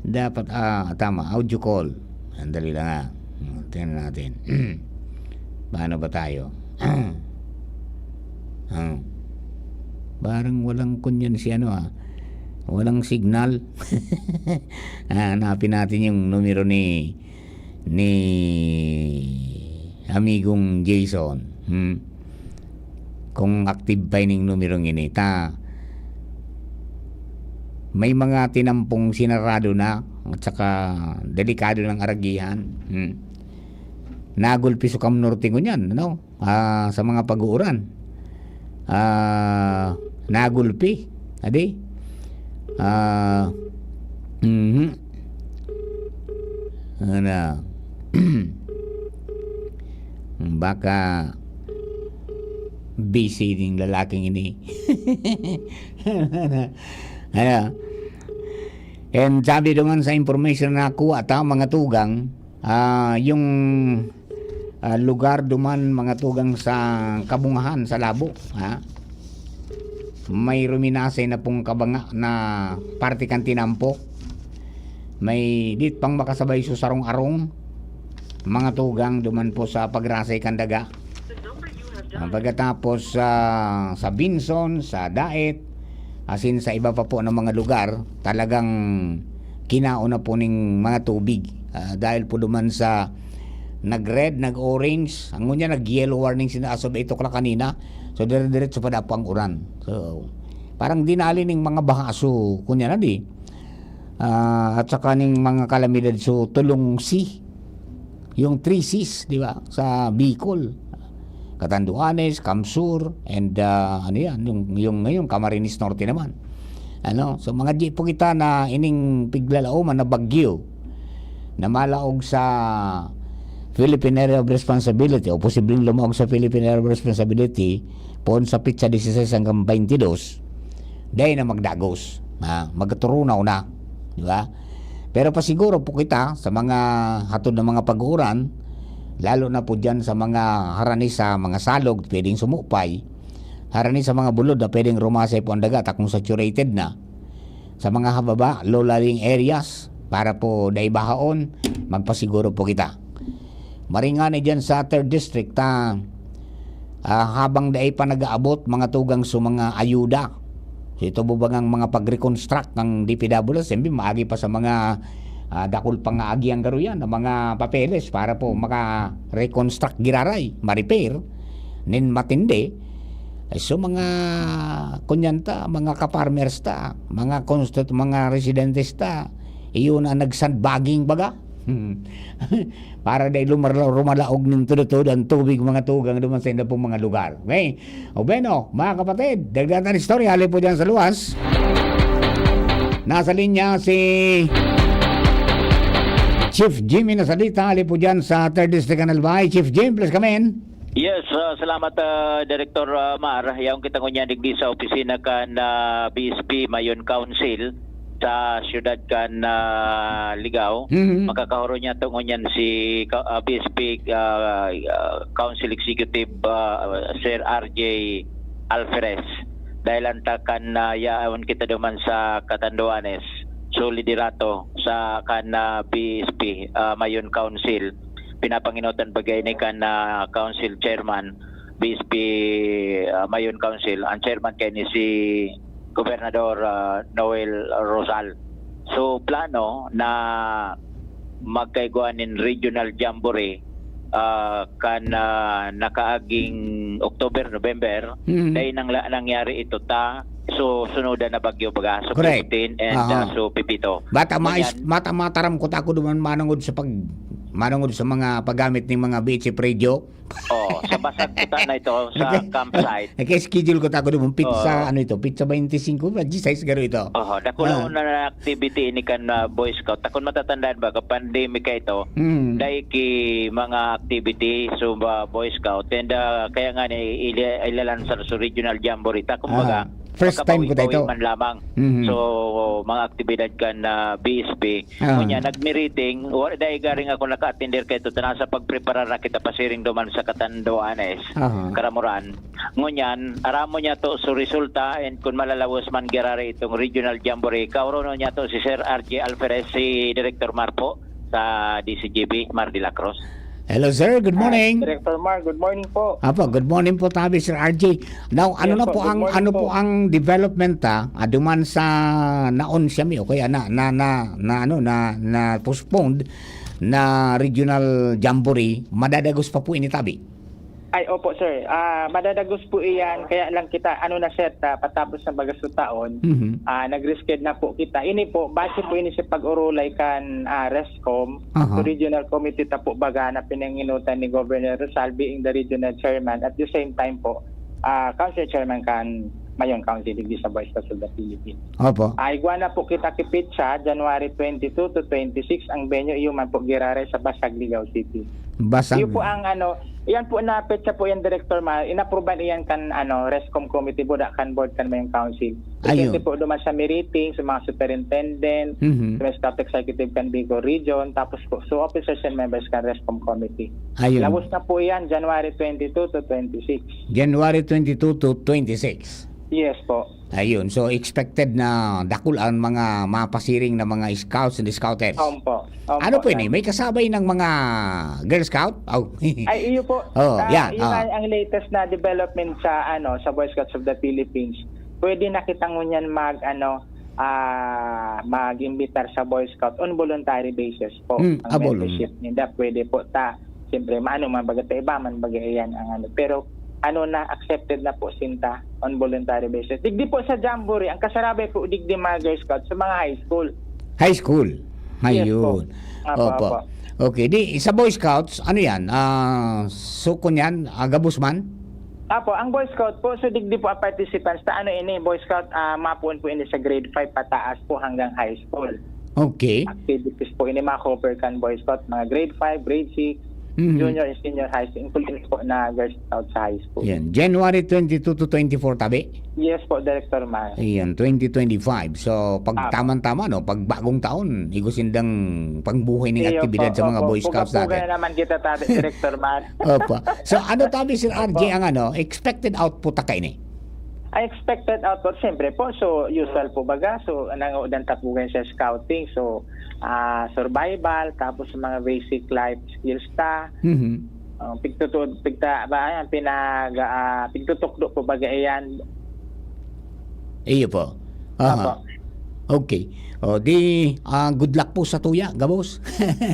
Dapat, ah, tama, audio call. Sandali lang, ah. Hmm, tingnan natin. Paano ba tayo? Ah. Parang walang kunyan si ano, ah. Walang signal. Ah, hanapin natin yung numero ni, ni amigong Jason. Hmm. Kung active pa ining numerong ini, ta may mga tinampong sinarado na at saka delikado ng aragihan. Hmm. Nagulpi sa Cam Norte ngunyan, ano? Ah, sa mga pag-uuran. Ah, nagulpi. Adi? Ah, mhm. Ano? Baka busy ning lalaking ini. Ano? And sabi duman sa information na nakuha ta, mga tugang, ah, yung, ah, lugar duman, mga tugang, sa Kabungahan, sa Labo, ha? May ruminasay na pong kabanga na parte kan tinampo. May dit pang makasabay sa sarong-arong, mga tugang duman po sa pagrasay kan daga. Ah, pagkatapos sa, sa Binson, sa Daet, asin sa iba pa po na mga lugar, talagang kinaon na po ning mga tubig. Ah, dahil po duman sa nag-red, nag-orange, ang ngunyan nag-yellow warning sinda as of eight o'clock kanina. So, dire-diretso pa daw po ang uran. So, parang dinali ning mga baha. So, kunya na di. Ah, at saka ning mga kalamidad. So, tulong si, yung three Cs, di ba? Sa Bicol. Catanduanes, CamSur, and, ah, ano yan, yung, yung ngayon, Camarines Norte naman. Ano? So, mga di po kita na ining piglalaoman na bagyo na malaog sa Philippine Area of Responsibility o posibleng lumaog sa Philippine Area of Responsibility poon sa petsa dieciséis hanggang twenty-dos, dai na magdagos. Ah, magturunaw na. Di ba? Pero pasiguro po kita sa mga hatod na mga pag-uuran, lalo na po dyan sa mga harani sa mga salog, pwedeng sumupay, harani sa mga bulod na pwedeng rumasay po ang dagat, kung saturated na. Sa mga hababa, low-lying areas, para po dai bahaon, magpasiguro po kita. Maringani dyan sa third District, ta, ah, habang dai pa nag-aabot, mga tugang sa mga ayuda. So, ito po bagang mga pag-reconstruct ng D P W S, siyempre, maagi pa sa mga, ah, dakul pang aagihan garo yan, ang mga papeles para po maka-reconstruct giraray, ma-repair, nin matindi. Eh, so, mga kunyanta, mga ka-farmers ta, mga construct, mga residentes ta, iyon ang nag-sandbagging baga. Hmm. Para dai lumala-, rumalaog nin tudo-tudo ang tubig, mga tugang, duman sa inda pong mga lugar. Okay? O bueno, mga kapatid, dagdagan istorya, hali po dyan sa luwas. Nasa linya si Chief Jimmy Nasalita, hali po dyan sa third District kan Albay. Chief Jim, please come in. Yes, ah, salamat, ah, Director, ah, Mar. Yaon kita ngunyan digdi sa opisina kan, ah, B S P Mayon Council sa siyudad kan, ah, Ligao. Mhm. Makakahuro niyato ngunyan si ka-, ah, B S P, ah, ah, Council Executive, ah, Sir R J Alferez. Dahil anta kan, ah, yaon kita duman sa Catanduanes, so liderato sa kan, ah, B S P, ah, Mayon Council. Pinapangenotan baga ini kan, ah, Council Chairman, B S P, ah, Mayon Council. Ang chairman kaini si Gobernador, ah, Noel Rosal. So, plano na magkaigwa nin regional jamboree, ah, kan, ah, nakaaging October, November, Mhm. dahil nang la-, nangyari ito ta, so, sunodan na bagyo baga, so Correct. fifteen and, Aha. ah, so Pepito. Bata mais, Ngunyan mata mataram ko ta ako duman manungod sa pag-, manungod sa mga paggamit ning mga B H F radio. Oh, sa basag kita na ito, sa Naka-, campsite. naka-schedule ko ta ako duman, pizza, Oo. ano ito, pizza twenty-five, ba, twenty-six garo ito. Oho, dakula Ah. na activity ini kan, ah, Boy Scout. Takon matatandaan ba, ka pandemic ka ito, Hmm. dai ki mga activity, so, ba, Boy Scout. And, ah, kaya nga ni, ili-, ilalansar sa regional jamboree. Ta, kumbaga, Aha. First time ko ta ito. Pagkabawi-bawi man lamang. Mhm. So, mga aktibidad kan, ah, B S P. Ah. Ngunyan, nagmiriting, wala dai garing ako naka-attender kay ito, ta nasa pagpreparar na kita pasiring duman sa Catanduanes, Aha. Karamoran. Ngunyan, aramon niyato so resulta, and kun malalawos man girari itong regional jamboree, kauronon niyato si Sir R J Alferez, si Director Marpo sa D C G B, Mar de la Cruz. Hello, sir. Good Ah, morning. Director Mar, good morning po. Apo, good morning po tabi, Sir R J. Now, ano Yes na po, po good ang, morning ano po po. ang development, ah, ah, duman sa naon siya mi, o kaya na, na, na, na, ano, na, na postponed na regional jamboree, madadagos pa po ini tabi? Ay, opo, sir. Ah, madadagos po iyan, kaya lang kita, ano na, sir, ah, patapos ng bagas ng taon, Mhm. ah, nag-reschedule na po kita. Ini po, base po ini sa pag-urulay kan, ah, rescom, Aha. so regional committee ta po baga na pinanginutan ni Governor Rosal being the regional chairman. At the same time po, ah, council chairman kan mayong council digdi sa Boy Scouts of the Philippines. Opo. Ay, igwa na po kita ki petsa, January twenty-two to twenty-six, ang venue iyo man po giraray sa Basag, Ligao City. Basag. Iyo po ang ano, iyan po na petsa po yan, Director Mar, inapruban iyan kan ano, rescom committee po, da kan board kan mayong council. Ayun. Presente po duman sa meeting, sa mga superintendent, Mhm. sa mga staff executive kan Bicol Region, tapos po sa officers and members kan rescom committee. Ayun. Labos na po yan, January twenty-two to twenty-six. January twenty-two to twenty-six. Yes po. Ayun. So, expected na dakul ang mga mapasiring na mga scouts and scouters. Opo. Opo, Ano po ini? sir. May kasabay ng mga Girl Scout? Oh. Ay, iyo po. Oh, Ah, yan, yun ah. ang, ang latest na development sa ano, sa Boy Scouts of the Philippines. Pwede na kita ngunyan mag ano, ah, mag-imbitar sa Boy Scout on voluntary basis po. Hmm, Ang ah, volun- membership ninda pwede po ta. Siyempre, maano man baga ta, iba man baga iyan ang ano. Pero ano na, accepted na po sinta on voluntary basis. Digdi po sa Jamboree, ang kasarabay po digdi mga Girl Scouts sa mga high school. High school. Yes po. Ayun. Apo, Opo. apo. Okay, di sa Boy Scouts, ano yan? Ah, sukon yan? Ah, gabos man? Apo, ang Boy Scout po, so digdi po ang participants ta ano ini, Boy Scout, ah, mapuon po ini sa grade five pataas po hanggang high school. Okay. Activities po ini ma-cover kan Boy Scout, mga grade five, grade six, Mhm. junior and senior high school, including po na Girl Scout sa high school. Yan. January twenty-two to twenty-four, tabi? Yes po, Director Mar. Ayan, twenty twenty-five. So, pag Apo. tama-tama, no, pag bagong taon, igwa sindang pangbuhay ng Iyo aktibidad po, sa mga opo. Boy Scouts Pugad-pugad dati. na naman kita, tabi, Director Mar. Opo. So, ano tabi, Sir R J, Opo. ang ano, expected output ta kaini? Ang expected output, siyempre po, so usual po baga, so nangudan ta po ngayon sa scouting, so ah, survival, tapos sa mga basic life skills ta, Mhm. uh, pigtutud, pigta, ba, ayan, pinag, ah, pigtutukdo po baga iyan. Iyo po. Aha. Apo. Okay. O, di, ah, good luck po sa tuya, gabos.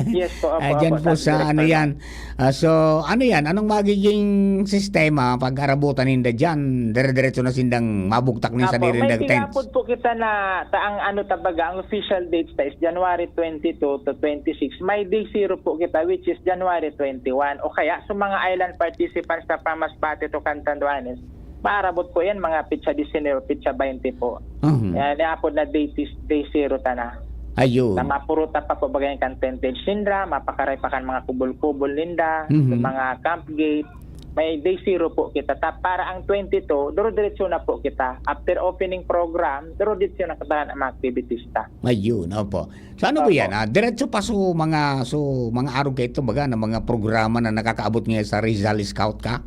Yes po, opo, Ah, dyan opo, po sa sa ano Director. yan. Ah, so, ano yan? Anong magiging sistema pag arabutan ninda dyan? Dire-diretso na sindang mabugtak nin Apo, sadiri may nindang tents? tigapod po kita na, ta, ang ano tabaga, ang official dates ta is January twenty-two to twenty-six. May day zero po kita, which is January twenty-one. O kaya, sa mga island participants na pa Masbate to Catanduanes, maarabot po yan, mga petsa disinebe, petsa baynte po. Mhm. Yan, niapod na day, tis- day zero ta na. Ayun. Na mapuruta pa po bagay kan tentage ninda, mapakaray pa kan mga kubol-kubol ninda, Mhm. sa mga camp gate. May day zero po kita. Ta, para ang twenty-two, duro-diretso na po kita. After opening program, duro-diretso na kita ang mga activities ta. Ayun, opo. So ano po Opo. yan? Ah, diretso pa so mga, so mga arog kaito, baga, na mga programa na nakakaabot ngayon sa Rizal Scout ka?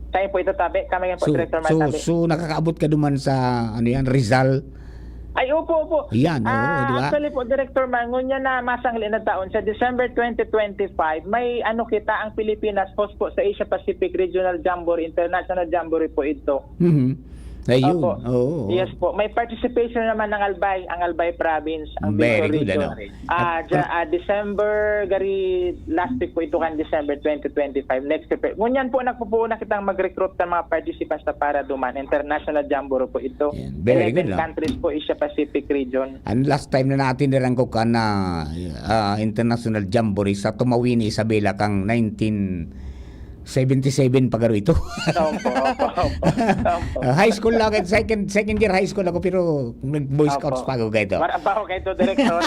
Tayo po ito, tabi. Kami yan po, So, Director so, Martabi. so nakakaabot ka duman sa, ano yan, Rizal? Ay, opo, opo. Yan, oo, Ah, di ba? Actually po, Director Mar, ngunyan na masangli na taon, sa December twenty twenty-five, may ano kita, ang Pilipinas host po sa Asia Pacific Regional Jamboree, International Jamboree po ito. Mhm. Ayun. Opo. Oo. Yes po. May participation naman ng Albay, ang Albay Province, ang Very Bicol good, Region. ano? Ah, dya- ah, December, gari, last week po ito kan December twenty twenty-five, next April. Ngunyan po, nagpupuon na kitang mag-recruit ng mga participants na para duman. International Jamboree po ito. Yan. Very good, Eleven no? countries po, Asia Pacific region. Ang last time na natin nirangkok na ah, International Jamboree sa Tumawini, Isabela, kang nineteen seventy-seven pa garo ito. Opo, opo, opo. Opo. Ah, high school lang, second, second year high school ako, pero nag-Boy Scouts Opo. pa ako kaito. Marabaho kayo ito, Director.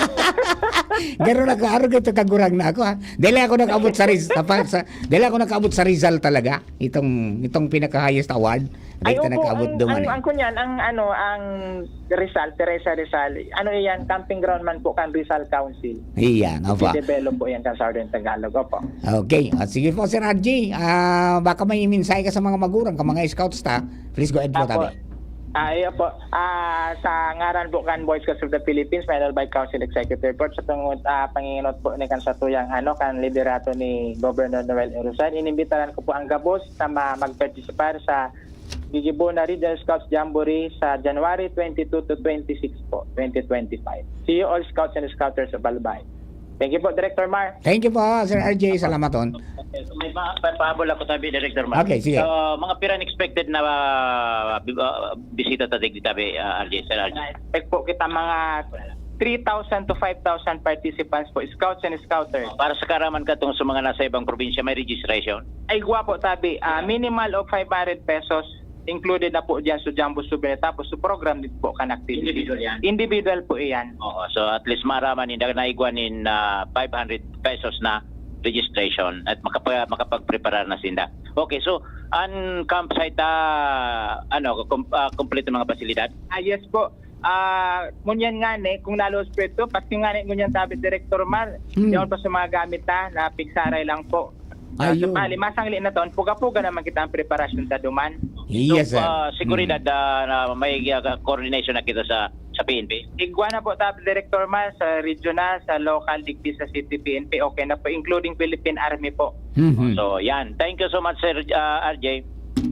Garo na, garo kaito kagurang na ako, ha. Dili ako nakaabot sa Rizal, sa, sa, dili ako nakaabot sa Rizal talaga. Itong, itong pinaka-highest award. Ay, Dito opo, nakaabot ang, duman, ang, eh. ang kunyan, ang ano, ang Rizal, Teresa Rizal, ano iyan, camping ground man po kan Rizal Council. Iyan, opo. Develop po yan kan Southern Tagalog, opo. Okay. Ah, sige po, Sir R J. Ah, baka may mensahe ka sa mga magurang, ka mga scouts ta. Please go ahead po, Apo. tabi. Ah, iyo po. Ah, sa ngaran po kan Boy Scouts of the Philippines, Manila by Council Executive Board, sa tungod, ah, panginginot po ni kan satuyang, ano, kan liderato ni Governor Noel Eruzan, inimbitaran ko po ang gabos na ma-, mag-participar sa Gigibona Regional Scouts Jamboree sa January twenty-two to twenty-six po, twenty twenty-five. See you all, Scouts and Scouters of Albay. Thank you po, Director Mar. Thank you po, Sir R J. Salamat on. May pa, pa, pahabol ako, tabi, Director Mar. Okay, sige. So, mga pira expected na ah, bi- ah, bisita ta digdi, tabi, ah, R J, Sir R J. Expect po kita mga three thousand to five thousand participants po, Scouts and Scouters. Para sa karaman katong sa mga nasa ibang probinsya, may registration. Ay, gwa po, tabi. Ah, minimal of five hundred pesos. included na po diyan sa Jumbo Souvenir, tapos sa program din po kan activity. Individual yan? Individual po iyan. Oo, so at least maaraman ninda na igwa nin, ah, five hundred pesos na registration at makapa-, makapagpreparar na sinda. Okay, so an campsite, ah, ano, kum-, ah, kompleto mga pasilidad? Ah, yes po. Ah, ngunyan nga ni, kung nalos po ito, pati nga ni, ngunyan sabi Director Mar, Hmm. yaon pa sa mga gamit, ha, na pigsaray lang po. Ah, Ayun. Supali, masangli na taon, puga-puga naman kita ang preparasyon sa duman. Yes, So, sir. ah, seguridad, Mm. ah, na may, ah, coordination na kita sa, sa P N P. Igwa na po, Top Director Mar, sa regional, sa local, digdi sa city P N P, okay na po, including Philippine Army po. Mhm. So, yan. Thank you so much, Sir, ah, R J.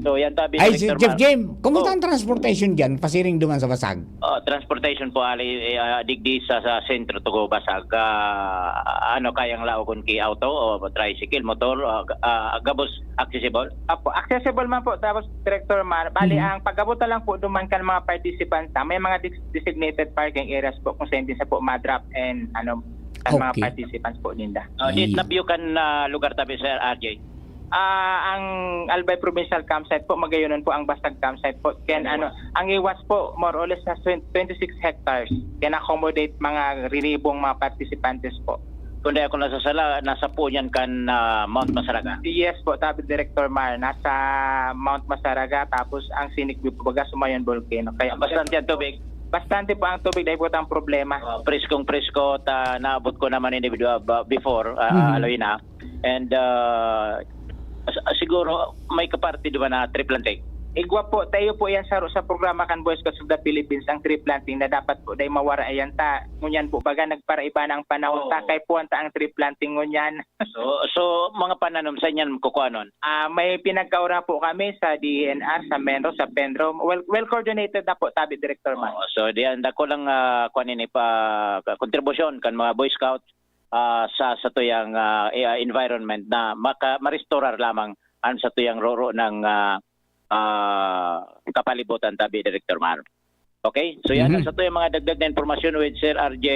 So, yan, tabi, Ay, si Director Chief Mar. Jim, kumusta Oh. ang transportation dyan, pasiring duman sa Basag? Oh, transportation po, ali, eh, ah, digdi sa, sa sentro, Tugo, Basag. Ah, ano, kayang laogon ki auto o tricycle, motor, ah, ga-, ah, gabos accessible? Apo, accessible man po. Tapos, Director Mar, bali, Mhm. ang pag-abot na lang po duman kan mga participants, ah, may mga dis-, designated parking areas po kung saan din sa po ma-drop and, ano, kan mga Okay. participants po ninda. Oh, di Iya. tabi kan, ah, lugar tabi, Sir R J? Ah, ang Albay Provincial Campsite po, magayonon po ang Basag Campsite po. Ken, Ano ano, ang iwas po, more or less, sa twen-, twenty-six hectares. Can accommodate mga riribong mga participantes po. Kung di ako nasasala, nasa po niyan kan, ah, Mount Masaraga? Yes po, tabi, Director Mar. Nasa Mount Masaraga, tapos ang scenic view po, baga, Sumayon Volcano. Kaya Bastante ang tubig? Bastante po ang tubig, dahil po ang problema. Oh, preskong-presko, ta-, naabot ko naman ini, ah, ba-, before, ah, Mhm. Aloy na. And, ah, s-, siguro may kaparte, di ba, na tree planting? Igwa po, tayo po yan sa, sa programa kan Boy Scouts of the Philippines, ang tree planting na dapat po dahil mawara yan ta. Ngunyan po, baga nagparaiba na ang panahon ta, Oo. kaya po ang ta ang tree planting ngunyan. So, so, mga pananom, saan yan kukuhanon? Ah, may pinagkaura po kami sa D E N R, sa Menro, sa Penro. Well, well coordinated na po, tabi, Director Mar. Oo, so, diyan, dako lang, ah, kuwan ini pa, kontribusyon kan mga Boy Scout, ah, sa, sa tuyang, ah, eh, ah, environment na maka-, marestorar lamang an sa tuyang roro ng, ah, ah, kapalibutan, tabi, Director Mar. Okay? So, yan Mhm. ang sa tuyang mga dagdag na impormasyon with Sir R J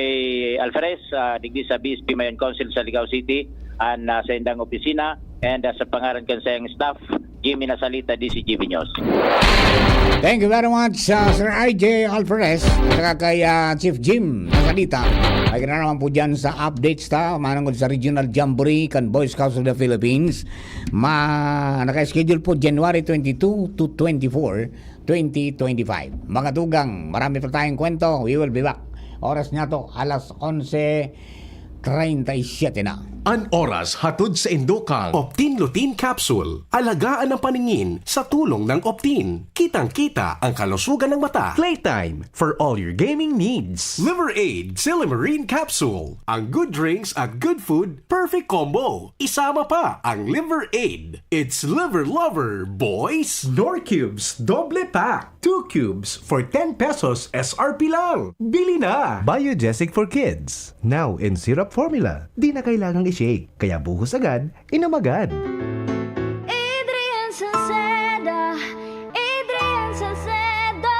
Alferez, ah, digdi sa B S P Mayon Council sa Ligao City, an, ah, sa indang opisina, and, ah, sa pangaran kan sayang staff, Jimmy Nasalita, D C G B News. Thank you very much, ah, Sir R J Alferez, saka kay, ah, Chief Jim Nasalita. Ay, ka na naman po dyan sa updates ta, manungod sa Regional Jamboree kan Boy Scouts of the Philippines. Ma-, naka-schedule po January twenty-two to twenty-four, twenty twenty-five. Mga tugang, marami pa tayong kwento. We will be back. Oras niya to, alas onse treinta y siete na. An oras hatod sa indo kan Optin Lutein Capsule. Alagaan ang paningin sa tulong ng Optin. Kitang-kita ang kalusugan ng mata. Playtime for all your gaming needs. Liver Aid Silimarine Capsule. Ang good drinks at good food, perfect combo. Isama pa ang Liver Aid. It's Liver Lover, boys! Knorr Cubes Doble Pack. Two cubes for ten pesos S R P lang. Bili na! Biogesic for kids. Now in syrup formula. Di na kailangang i-shake. Kaya buhos agad, inom agad. Adrian Salceda, Adrian Salceda.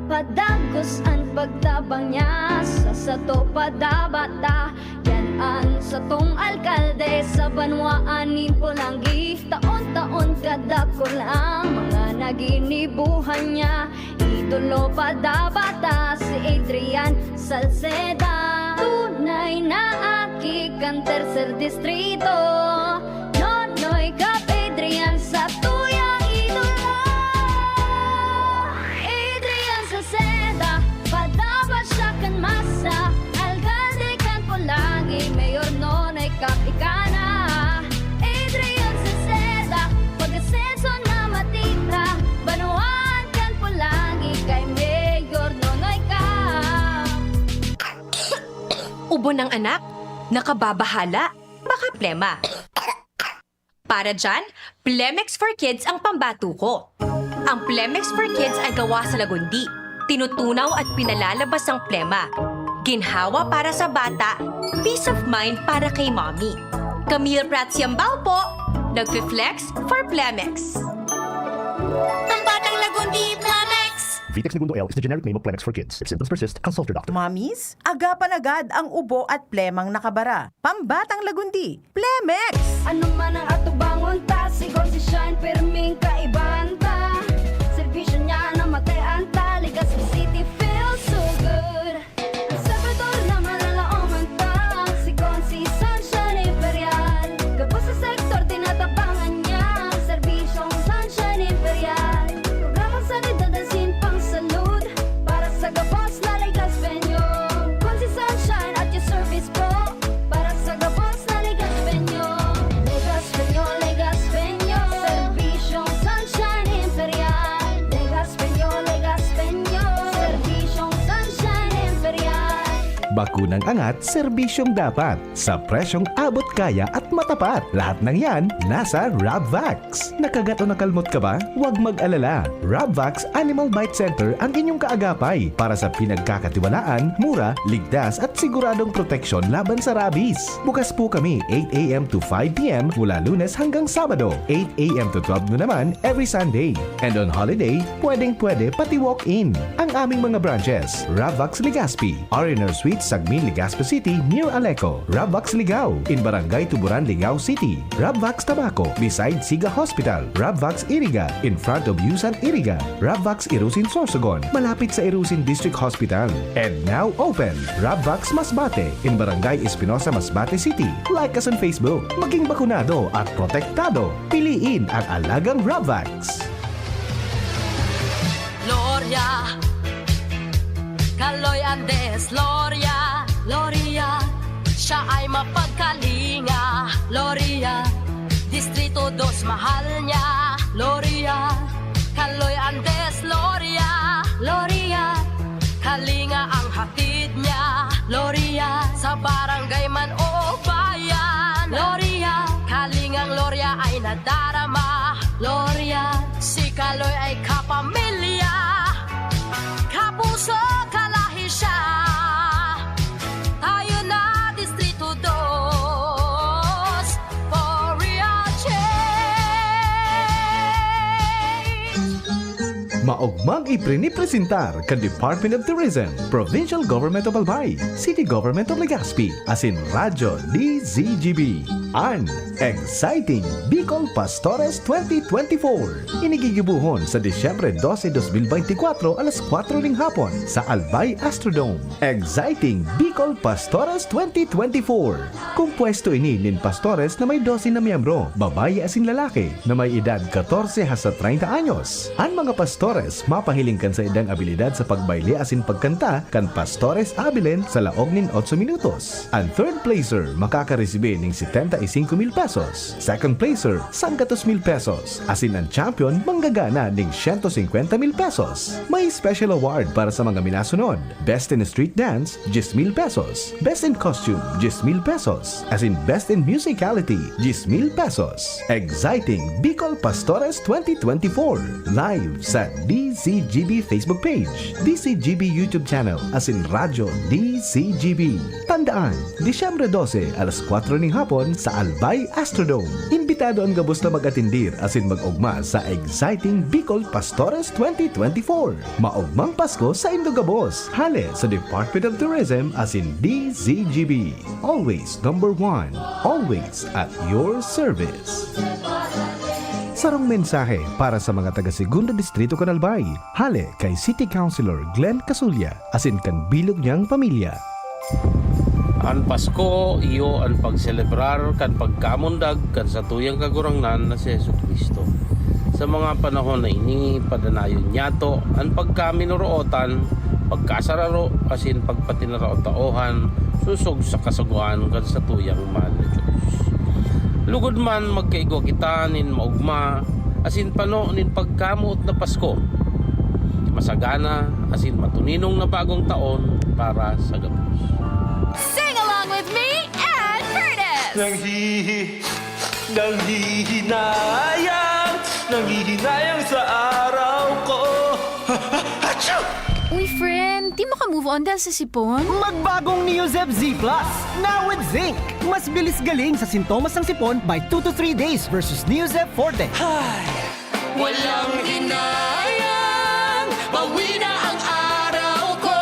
Padagos an pagtabang niya, sa sato padabata. Yan an satong alkalde sa banwaan nin Polangui. Taon-taon kadakul ang mga naginibuhan niya. Idolo padabata si Adrian Salceda. Tunay na aki kan Tercer Distrito. Nonoy Cap Adrian sa tuyang idolo. Adrian Salceda, padaba siya kan masa. Alkalde kan Polangui, Mayor Nonoy Cap ika na. Adrian Salceda, pag-asenso na matira. Banwaan kan Polangui kay Mayor Nonoy Cap. Ubo ng anak? Nakababahala? Baka plema. Para dyan, Plemex for Kids ang pambato ko. Ang Plemex for Kids ay gawa sa lagundi. Tinutunaw at pinalalabas ang plema. Ginhawa para sa bata, peace of mind para kay mommy. Camille Prats Yambao po, nagfi-flex for Plemex. Ang batang lagundi, Plemex! Vitex Negundo L is the generic name of Plemex for kids. If symptoms persist, consult your doctor. Mamis, agapan agad ang ubo at plemang nakabara. Pambatang lagundi, Plemex! Ano man ang atubangon ta, sigon si Shine, pirming kaibahan ta. Serbisyo niya na matean ta, Legazpi City feels so good. Ang Salvador na malalaoman ta, sigon si Sunshine Imperial. Gabos sa sektor, tinatabangan niya, serbisyong Sunshine Imperial. Programang sanidad asin pangsalud, para sa gabos na Legazpeño. Kun si Sunshine at your service po, para sa gabos na Legazpeño. Legazpeño, Legazpeño, serbisyong Sunshine Imperial. Legazpeño, Legazpeño, serbisyong Sunshine Imperial. Bakunang angat, serbisyong dapat, sa presyong abot kaya at matapat. Lahat ng yan, nasa Rabvax. Nakagat o nakalmot ka ba? Huwag mag-alala. Rabvax Animal Bite Center ang inyong kaagapay para sa pinagkakatiwalaan, mura, ligtas at siguradong proteksyon laban sa rabies. Bukas po kami eight a.m. to five p.m. mula Lunes hanggang Sabado, eight a.m. to twelve noon naman every Sunday. And on holiday, pwedeng-pwede pati walk-in. Ang aming mga branches, Rabvax Legazpi, R and R Suite, Sagmin, Legazpi City, near Aleco. Rabvax Ligao, in Barangay Tuburan, Ligao City. Rabvax Tabaco, beside Siga Hospital. Rabvax Iriga, in front of Yusan Iriga. Rabvax Irusin, Sorsogon, malapit sa Irusin District Hospital. And now open, Rabvax Masbate, in Barangay Espinosa, Masbate City. Like us on Facebook. Maging bakunado at protektado. Piliin ang alagang Rabvax. Loria, Kaloy Andes, Loria, Loria. Siya ay mapagkalinga, Loria. Distrito dos, mahal niya, Loria. Kaloy Andes, Loria, Loria. Kalinga ang hatid niya, Loria. Sa barangay man o bayan, Loria. Kalingang Loria ay nadarama, Loria. Si Kaloy ay kapamilya, kapuso, kalahi siya. Tayo na, Distrito dos, for real change. Maogmang iprinipresentar kan Department of Tourism, Provincial Government of Albay, City Government of Legazpi, asin Radyo D Z G B, an Exciting Bicol Pastores twenty twenty-four. Inigigibohon sa Disyembre dose, dos mil beintikwatro, alas kwatro ning hapon, sa Albay Astrodome. Exciting Bicol Pastores twenty twenty-four. Kompuesto ini nin pastores na may dose na miyembro, babayi asin lalaki, na may edad katorse hasta treinta anyos. An mga pastores mapahiling kan saindang abilidad sa pagbayle asin pagkanta kan Pastores Abilene sa laog nin otso minutos. An third placer makakaresibi nin setenta y cinco mil pesos. Second placer, sanggatos mil pesos. Asin an champion manggagana nin siyento singkwenta mil pesos. May special award para sa mga minasunod. Best in Street Dance, diyes mil pesos. Best in Costume, diyes mil pesos. Asin Best in Musicality, diyes mil pesos. Exciting Bicol Pastores twenty twenty-four. Live sa D Z G B Facebook page, D Z G B YouTube channel, asin Radyo D Z G B. Tandaan, Disyembre dose, alas kwatro ning hapon sa Albay Astrodome. Imbitado an gabos na mag-atendir asin mag-ogma sa Exciting Bicol Pastores twenty twenty-four. Maogmang Pasko sa indo gabos. Hale sa Department of Tourism asin D Z G B. Always number one. Always at your service. Sarong mensahe para sa mga taga Segundo Distrito kan Albay. Hale kay City Councilor Glenn Casulla asin kan bilog niyang pamilya. An Pasko iyo an pagselebrar kan pagkamundag kan satuyang Kagurangnan na si Jesu-Cristo. Sa mga panahon na ini, padanayon niyato an pagkaminorootan, pagkasararo, asin pagpatinarao-taohan sosog sa kasagoan kan satuyang mahal na Dios. Lugod man, magkaigwa kita nin maogma asin pano nin pagkamoot na Pasko, masagana asin matuninong na bagong taon para sa gabos. Sing along with me and Curtis! Nanghihi, nanghihinayang, nanghihinayang sa araw ko. Achoo! Uy, friend, di mo ka move on dahil sa sipon? Magbagong Neozep Z Plus, now with zinc. Mas bilis galing sa sintomas ng sipon by two to three days versus Neozep Forte. Walang hinayang, Pawi na ang araw ko.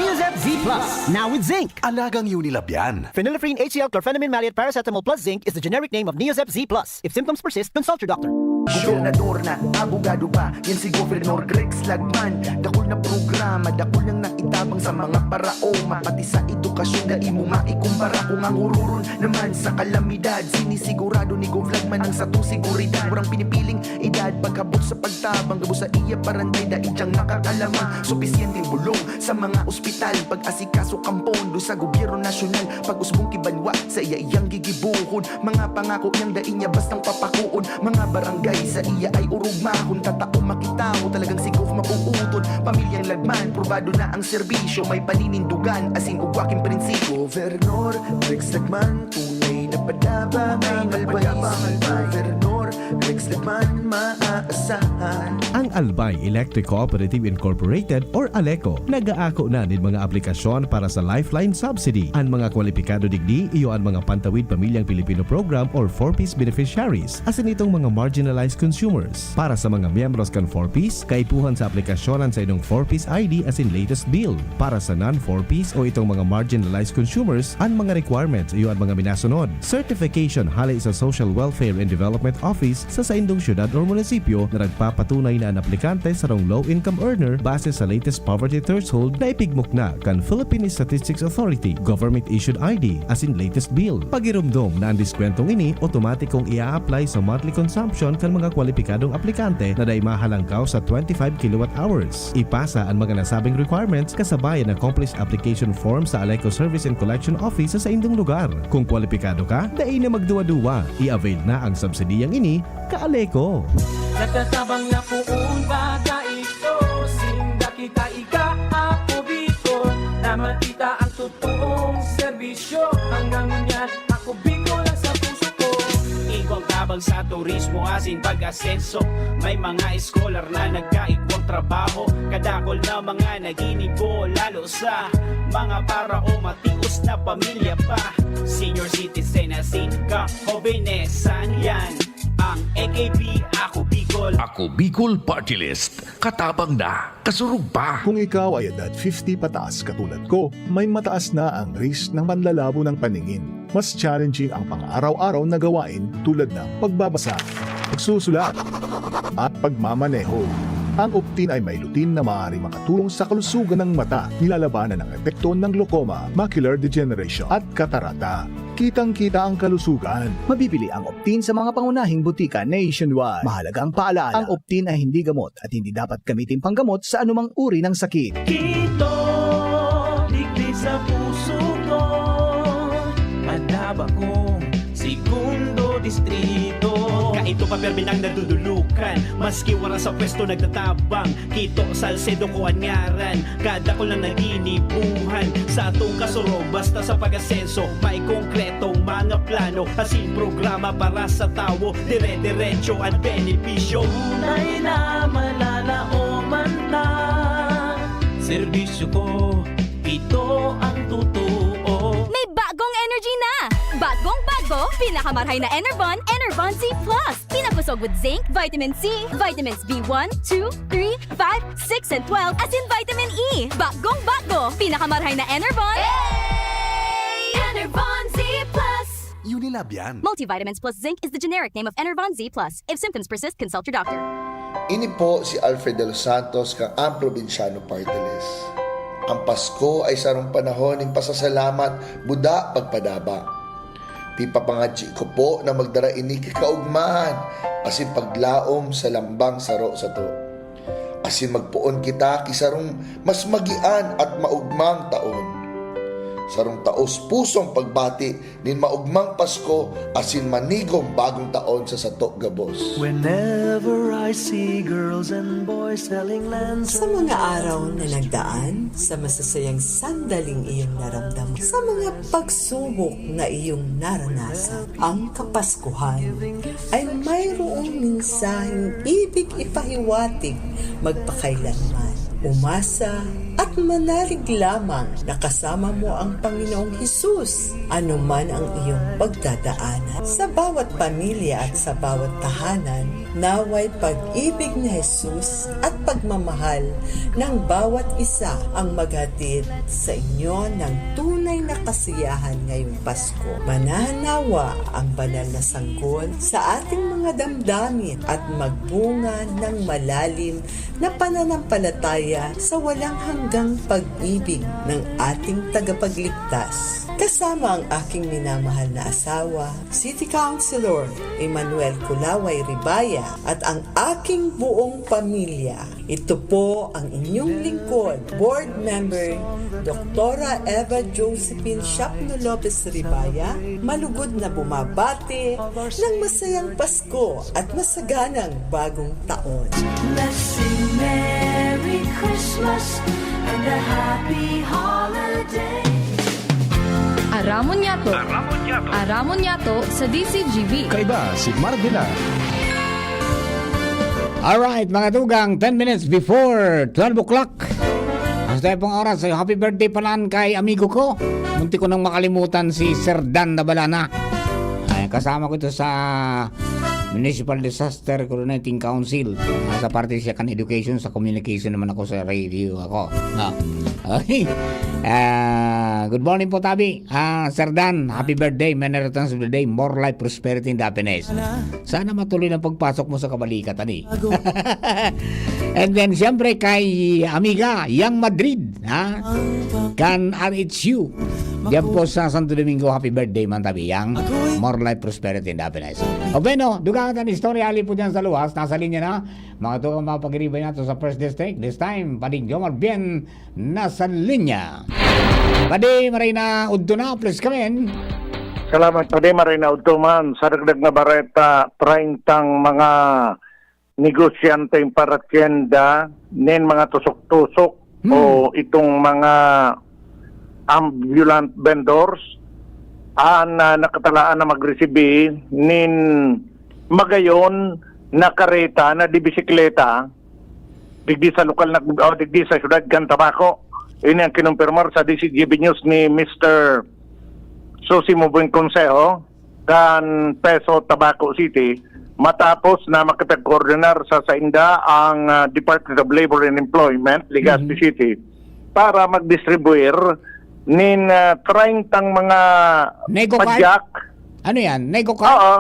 Neozep Z Plus, now with zinc. Alagang Unilab yan. Phenylephrine H C L chlorphenamine maleate paracetamol plus zinc is the generic name of Neozep Z Plus. If symptoms persist, consult your doctor. Gobernador na, abogado pa, yan si Governor Rex Lagman. Dakul na programa, dakul nang naitabang sa mga paraoma. Pati sa edukasyon, dai mo maikumpara. Kung ang hururon naman sa kalamidad, sinisigurado ni Gov Lagman ang satong seguridad. Walang pinipiling edad, pagkabot sa pagtabang, gabos sa iya paranday, dai diyang makakalamang. Supisyenteng bulong sa mga ospital, pag-asikaso kan pondo sa gobyerno nasyonal, pag-usbong ki banwa, saiya iyang gigibohon. Mga pangako niyang dai niya bastang papakoon. Mga barangay saiya ay orog mahon, katao makitawo, talagang si Gov mapuputol. Pamilyang Lagman, probado na ang serbisyo, may paninindugan, asin ugwa king prinsipyo. Gobernador Rex Lagman, tunay na padaba ang Albay. Si Gobernador Rex Lagman, maaasahan. Ang Albay Electric Cooperative Incorporated or ALECO nag-aako na nin mga aplikasyon para sa Lifeline Subsidy. An mga kwalipikado digdi iyo an mga Pantawid Pamilyang Pilipino Program or four Ps beneficiaries, asin itong mga marginalized consumers. Para sa mga miyembros kan four Ps, kaipuhan sa aplikasyon an saindong four Ps I D asin latest bill. Para sa non-four Ps o itong mga marginalized consumers, an mga requirements iyo an mga minasunod: certification hale sa Social Welfare and Development Office sa saindong syudad or munisipyo na nagpapatunay na an aplikante sarong low-income earner base sa latest poverty threshold na ipigmukna kan Philippine Statistics Authority, government-issued I D, asin latest bill. Pagiromdom na an diskwentong ini otomatikong ia-apply sa monthly consumption kan mga kwalipikadong aplikante na dai mahalangkaw sa twenty-five kilowatt hours. Ipasa an mga nasabing requirements kasabay an accomplished application form sa ALECO Service and Collection Office sa saindong lugar. Kung kwalipikado ka, dai na magduwa-duwa. I-avail na ang subsidiyang ini, ka-ALECO. Nagtatabang na poon baka ito, sinda kita ika, ako Bicol, na makita ang totoong serbisyo. Hanggang ngunyan, ako Bicol ang sa puso ko. Igwang tabang sa turismo asin pag-asenso. May mga scholar na nagkaigwang trabaho. Kadakol na mga naginibo, lalo sa mga para o matios na pamilya pa. Senior citizen asin ka, hobenesan yan. Ang A K P, Ako Bicol. Ako Bicol Party List. Katabang na, kasurog pa. Kung ikaw ay edad fifty pataas katulad ko, may mataas na ang risk ng panlalabo ng paningin. Mas challenging ang pang-araw-araw na gawain tulad ng pagbabasa, pagsusulat, at pagmamaneho. Ang Optin ay may lutein na maaaring makatulong sa kalusugan ng mata, nilalabanan ang epekto ng glaucoma, macular degeneration, at katarata. Kitang-kita ang kalusugan. Mabibili ang Optin sa mga pangunahing butika nationwide. Mahalagang paalala, ang Optin ay hindi gamot at hindi dapat gamitin panggamot sa anumang uri ng sakit. Kito, digdi sa puso ko, Madaba kong segundo distrito. Kaito pa, permi nang nadudulukan, maski wara sa pwesto nagtatabang. Kito, Salcedo ko an ngaran, kadakol na naginibuhan. Sa atong kasurog, basta sa pag-asenso, may konkretong mga plano, asin programa para sa tawo, dire-diretso an benepisyo. Tunay na malalaoman ta, serbisyo ko, ito ang totoo. May bagong energy na! Bagong bago, pinakamarhay na Enervon, Enervon C plus. Pinabusog with zinc, vitamin C, vitamins B one, two, three, five, six, and twelve, asin vitamin E. Bagong bago, pinakamarhay na Enervon. Enervon Z plus. Unilab yan. Multivitamins plus zinc is the generic name of Enervon Z plus. If symptoms persist, consult your doctor. Ini po si Alfred De Los Santos kan Ang Probinsyano Party List. Ang Pasko ay sarong panahon nin pasasalamat, buda, pagpadaba. Pipapangadyi ko po na magdara ini ki kaogmahan asin paglaom sa lambang saro sato. Asin magpoon kita ki sarong mas magian at maogmang taon. Sarong taos pusong pagbati nin maogmang Pasko asin manigong bagong taon sa sato gabos. Whenever I see girls and boys selling lanterns. Sa mga araw na nagdaan, sa masasayang sandaling iyong naramdaman, sa mga pagsubok na iyong naranasan, ang Kapaskuhan ay mayroong mensaheng ibig ipahiwatig magpakailanman. Umasa at manalig lamang na kasama mo ang Panginoong Hesus, anuman ang iyong pagdadaanan. Sa bawat pamilya at sa bawat tahanan, naway pag-ibig ni Jesus at pagmamahal ng bawat isa ang maghatid sa inyo ng tunay na kasiyahan ngayong Pasko. Manahan nawa ang banal na sanggol sa ating mga damdamin at magbunga ng malalim na pananampalataya sa walang hanggang pag-ibig ng ating tagapagligtas. Kasama ang aking minamahal na asawa, City Councilor Emmanuel Kulaway Ribaya, at ang aking buong pamilya. Ito po ang inyong lingkod, Board Member Doktora Eva Josephine Shapno Lopez Ribaya, malugod na bumabati ng masayang Pasko at masaganang Bagong Taon. Let's sing Merry Christmas and a Happy Holiday. Aramon Yato. Aramon Yato. Aramon Yato sa D C G B. Kaiba si Marvela. Alright, mga tugang, ten minutes before twelve o'clock. Hasta pong oras, ay happy birthday pala kay amigo ko. Munti ko nang makalimutan si Sir Dan Nabalana. Ay, kasama ko ito sa Municipal Disaster Coordinating Council. Nasa parte siya kan education, sa communication naman ako, sa radio ako. No? Okay. Ah, good morning po, Tabi. Ah, Sir Dan, happy birthday. Many returns of the day. More life, prosperity, and happiness. Sana matuloy ang pagpasok mo sa kabalikat, ani. And then, siyempre, kay Amiga, Yang Madrid, ha? Kan R H U. Diyan po sa Santo Domingo, happy birthday man, Tabi, Yang. More life, prosperity, and happiness. O, bueno, dugang ang istorya, ali po dyan sa luwas, nasa linya na. Mga tugang, mga pag-iribay nato sa First District. This time, Pading Jomar Bien, nasa linya. Padi, maray na udto na, please come in. Salamat, Padi, maray na udto man. Sa dagdag na bareta, treyntang mga negosyanteng paratyenda nin mga tusok-tusok Hmm. o itong mga ambulant vendors, ah, na nakatalaan na magresibi nin magayon na kareta na di bisikleta, digdi sa lokal na, o digdi sa siyudad kan Tabaco. Ini ang kinumpirmar sa D C G B News ni Mister Sosimo Buenconsejo kan Peso, Tabaco City, matapos na makipagkoordinar sa sainda ang, ah, Department of Labor and Employment, Legazpi Mhm. City, para magdistribuir nin, ah, treyntang mga Nego card? padyak. Ano yan? Nego card? Oo.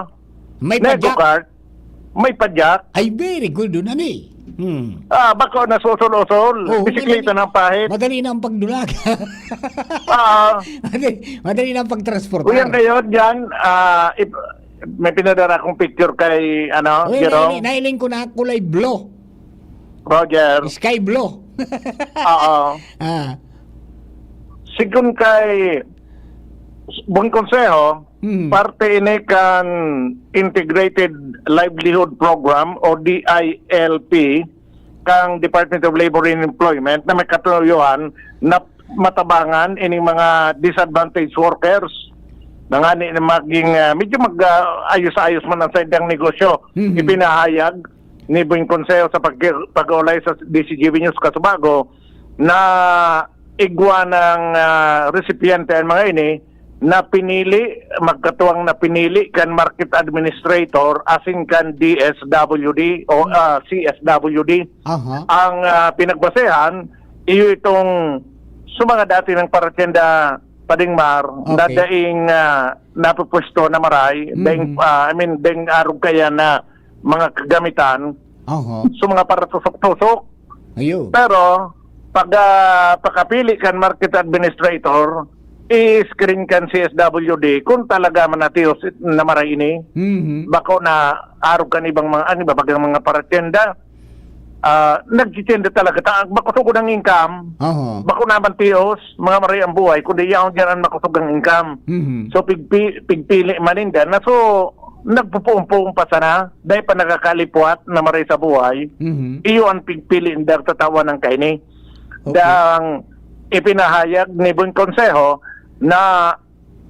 May Nego padyak? card. May padyak. Ay, very good dun, ani. Hmm. Ah, bako na susol-usol. Oh, Bisikleta madali. ng pahit. Madali na ang pagdulag. Ah. Madali, madali na ang pagtransportar. Kuya, ngayon, dyan, ah, ip-, may pinadala akong picture kay, ano, Uy, Jerome. nai-, nailing ko na kulay blue. Roger. Sky blue. Oo. Ah. Sigon kay Bong Konseho, Hmm. parte ini kan Integrated Livelihood Program o D I L P kang Department of Labor and Employment na may katuyohan na matabangan ining mga disadvantaged workers na ngani na maging, ah, medyo mag, ah, ayos-ayos man ang saindang negosyo. Mhm. Ipinahayag ni Bong Konseho sa pag-, pag-ulay sa D C G B News Kasubago na igwa ng, ah, resipyente ang mga ini na pinili, magkatuwang na pinili kan market administrator asin kan D S W D o, Hmm. ah, C S W D. Aha. Ang, ah, pinagbasehan, iyo itong sa mga dati ng paratyenda, Pading Mar, Okay. dadaing, ah, napupwesto na maray, Mhm. daing, ah, I mean, daing arog kaya na mga kagamitan, Aha. sa mga paratusok-tusok. Ayo. Pero, pag, ah, pakapili kan market administrator, i-screen kan C S W D kung talaga man natios na maray ini. Mhm. Bako na arog kan ibang mga, ano, iba bagang mga paratyenda. Ah, nagtitinda talaga ta, makusog ang income. Aha. Bako naman tios, mga maray ang buhay, kundi yaon diyan ang makusog ang income. Mhm. So, pigpi-, pigpili man ninda na, so, nagpupuong-puong pa sana, dahil pa nakakalipuat na maray sa buhay, Mhm. iyo ang pigpili nindang tatawan ng kaini. Okay. Dang ipinahayag ni Bong Konseho na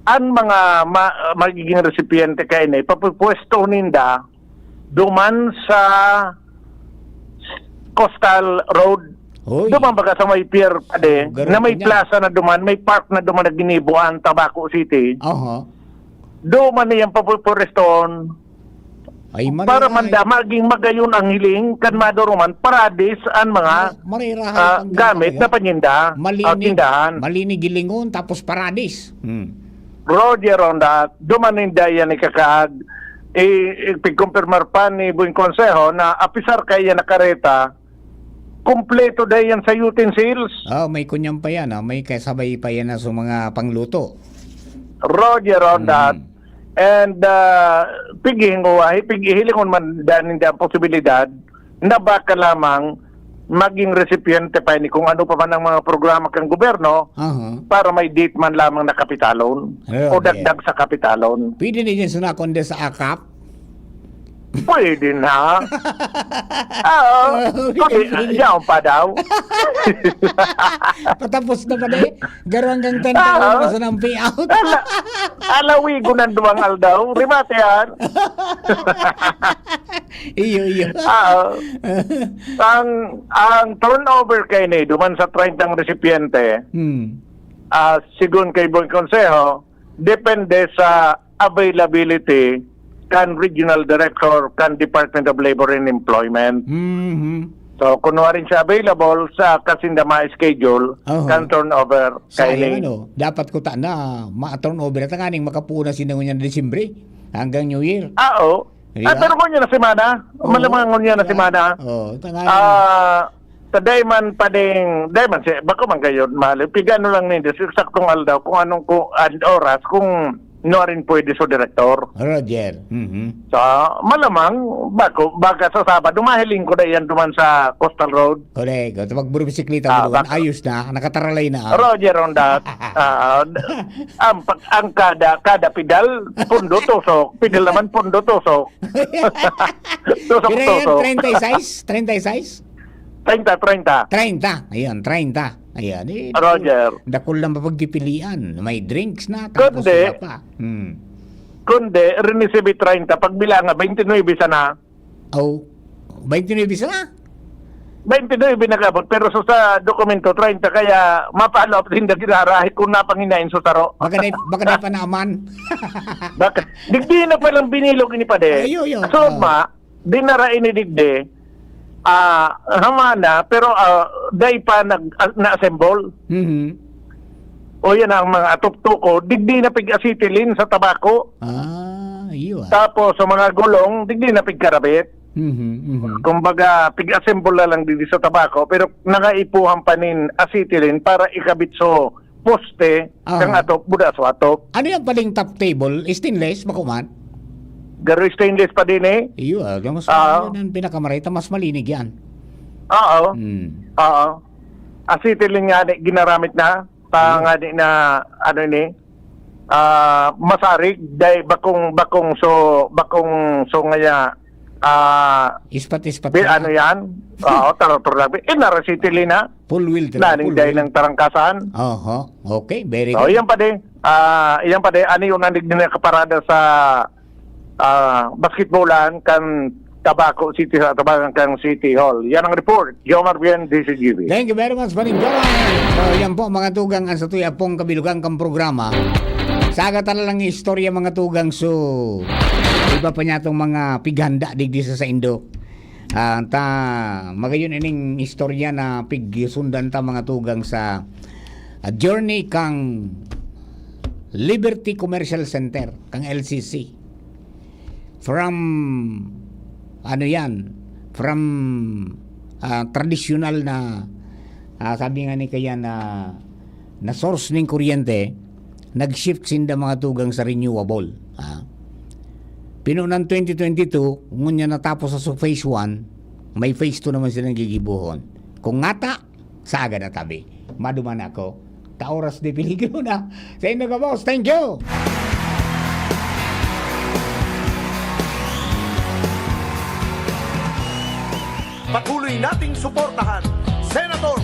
ang mga ma-, magiging resipyente kaini, papupwesto ninda duman sa Coastal Road Hoy. Duman baga sa may pier pa din, Garo na may niya. Plaza na duman, may park na duman na ginibo an Tabaco City. Aha. Duman niya ang papupureston. Ay, mali Para ay. Manda, maging magayon ang hiling, kan maduruman, paradis, ang mga, Mare-, marerahay ah, ang gamit ganda na panyinda, ah, malinig, tindahan. Malinig gilingon, tapos paradis. Hmm. Roger on that. Duman ninda yan ikakaag. I, ipigkumpirmar pa ni Buing Konseho na apisar kaya na kareta, kompleto dayan sa utensils. Ah, may kunyan pa yan, ah. May kasabay pa yan na sa mga pangluto. Roger on that. Mm. And, ah, pighihinguha, pighihilingon man dyan, hindi ang posibilidad na baka lamang maging resipyente pa ini kung ano pa man ang mga programa kang gobyerno Aha. para may date man lamang na kapitalon Ano, o okay. dagdag sa kapitalon. Pwede na dyan sunakon dyan sa akap? Pwede na. Oo. Oo, Pwede, pwede. Yaon pa daw. Patapos na pa na eh. Garo hanggang ten Oo. pa na sa nang payout. Ala, alawi ko ng duwang aldaw. Remate yan. Iyo, iyo. Oo. Ang, ang turnover kay ni, duman sa treinta recipiente, Hmm. ah, sigon kay Buing Konseho, depende sa availability kan Regional Director kan Department of Labor and Employment. Mhm. So, kung warin siya available sa kasinda ma-schedule, Oho. kan turnover Sayang, kaini. ano, dapat ko ta na ma-turnover at nganing makapuo na sinda ngunyan Disyembre hanggang New Year. Ah, oo. Di Ah, ba? pero ngunyan na semana. Oo. Malamang ngunyan na Di ba? semana. Oo, tanganing Ah, sa dayman pa ding, dayman si, bako man kayo, mahal. Pigano lang ninyo, sa eksaktong aldaw, kung anong, kung, an oras, kung nuarin pwede sa direktor. Roger. Mhm. So, malamang, bako, baka sa Sabado, mahiling ko na yan duman sa Coastal Road. Correct. At magbisikleta Ah, mo duman, bako. ayos na, nakataralay na. Roger on that. Ah, d-, ang, pag-, ang kada, kada pedal, pundo tusok. Pedal naman, pundo tusok. Tusok, Pira yan? tusok. Treinta y seis? Treinta y seis? Treinta, treinta. Treinta. Ayan, treinta. Ayan, eh, Roger. dakul lang mapagpipilian. May drinks na, tapos Kundi, iba pa. Hmm. kundi, rinisibi treinta, pagbilanga, twenty-nine sana. Oh, twenty-nine sana? Twenty-nine nag-abot, pero sa, sa dokumento, treinta, kaya mapalo, hindi ginarahe kung napanginain sa saro. Baka na, baka na panaman. Baka, digdi na palang binilog ini pa de. Ayo, ayo. So, Oh. ma, dinara ini digdi, ah, hamana, pero, ah, dai pa nag-, ah, na-assemble. Mhm. O yan ang mga atuptuko, digdi na pig-acetylene sa tabako. Ah, iyo, ah. Tapos, sa mga gulong, digdi na pigkarabit. Mhm, mhm. Kumbaga, pig-assemble na lang digdi sa tabako, pero nangaipuhan pa nin acetylene para ikabit so poste, Aha. kang atop, buda so atop. Ano yan paling top table? Stainless, bako man? Garo stainless pa din eh. Iyo, ah, mas Ah. yun ang pinakamarita, mas malinig yan. Oo. Hmm. Oo. Acetylene nga ni, ginaramit na. Pa Hmm. nga ni na, ano ni, ah, masarig, dahil bakong, bakong so, bakong so ngaya, ah, Ispat-ispat bi-, na. ano yan? Oo, tarator lang. Eh, naracetylene na. Full wheel, Naning full dahil wheel. ng tarangkasan. Oho. Okay, very So, good. yan pa din. Ah, yan pa din. Ano yung nanig na kaparada sa, ah, basketballan kan Tabaco City, sa tabangan kan City Hall. Yan ang report. Jomar Bien, D C G B. Thank you very much, Paring Jomar. So, yan po, mga tugang, ang sa tuya pong kabilugan kang programa. Saga tala lang istorya, mga tugang, so, iba pa niya tong mga pighanda digdi sa saindo. Ah, ta, magayon ining istorya na pigsundan ta, mga tugang, sa, ah, journey kang Liberty Commercial Center, kang L C C. From, ano yan, from, ah, tradisyonal na, ah, sabi nga ni kaya na, na source ning kuryente, nag-shift sinda, mga tugang, sa renewable. Ah. Pinunan twenty twenty-two, ngunyan natapos sa phase one, may phase two naman silang gigibohon. Kung ngata, saga na tabi. Maduman ako. Kaoras de peligro na. Sa inyo ka, boss. Thank you! Patuloy nating suportahan, Senator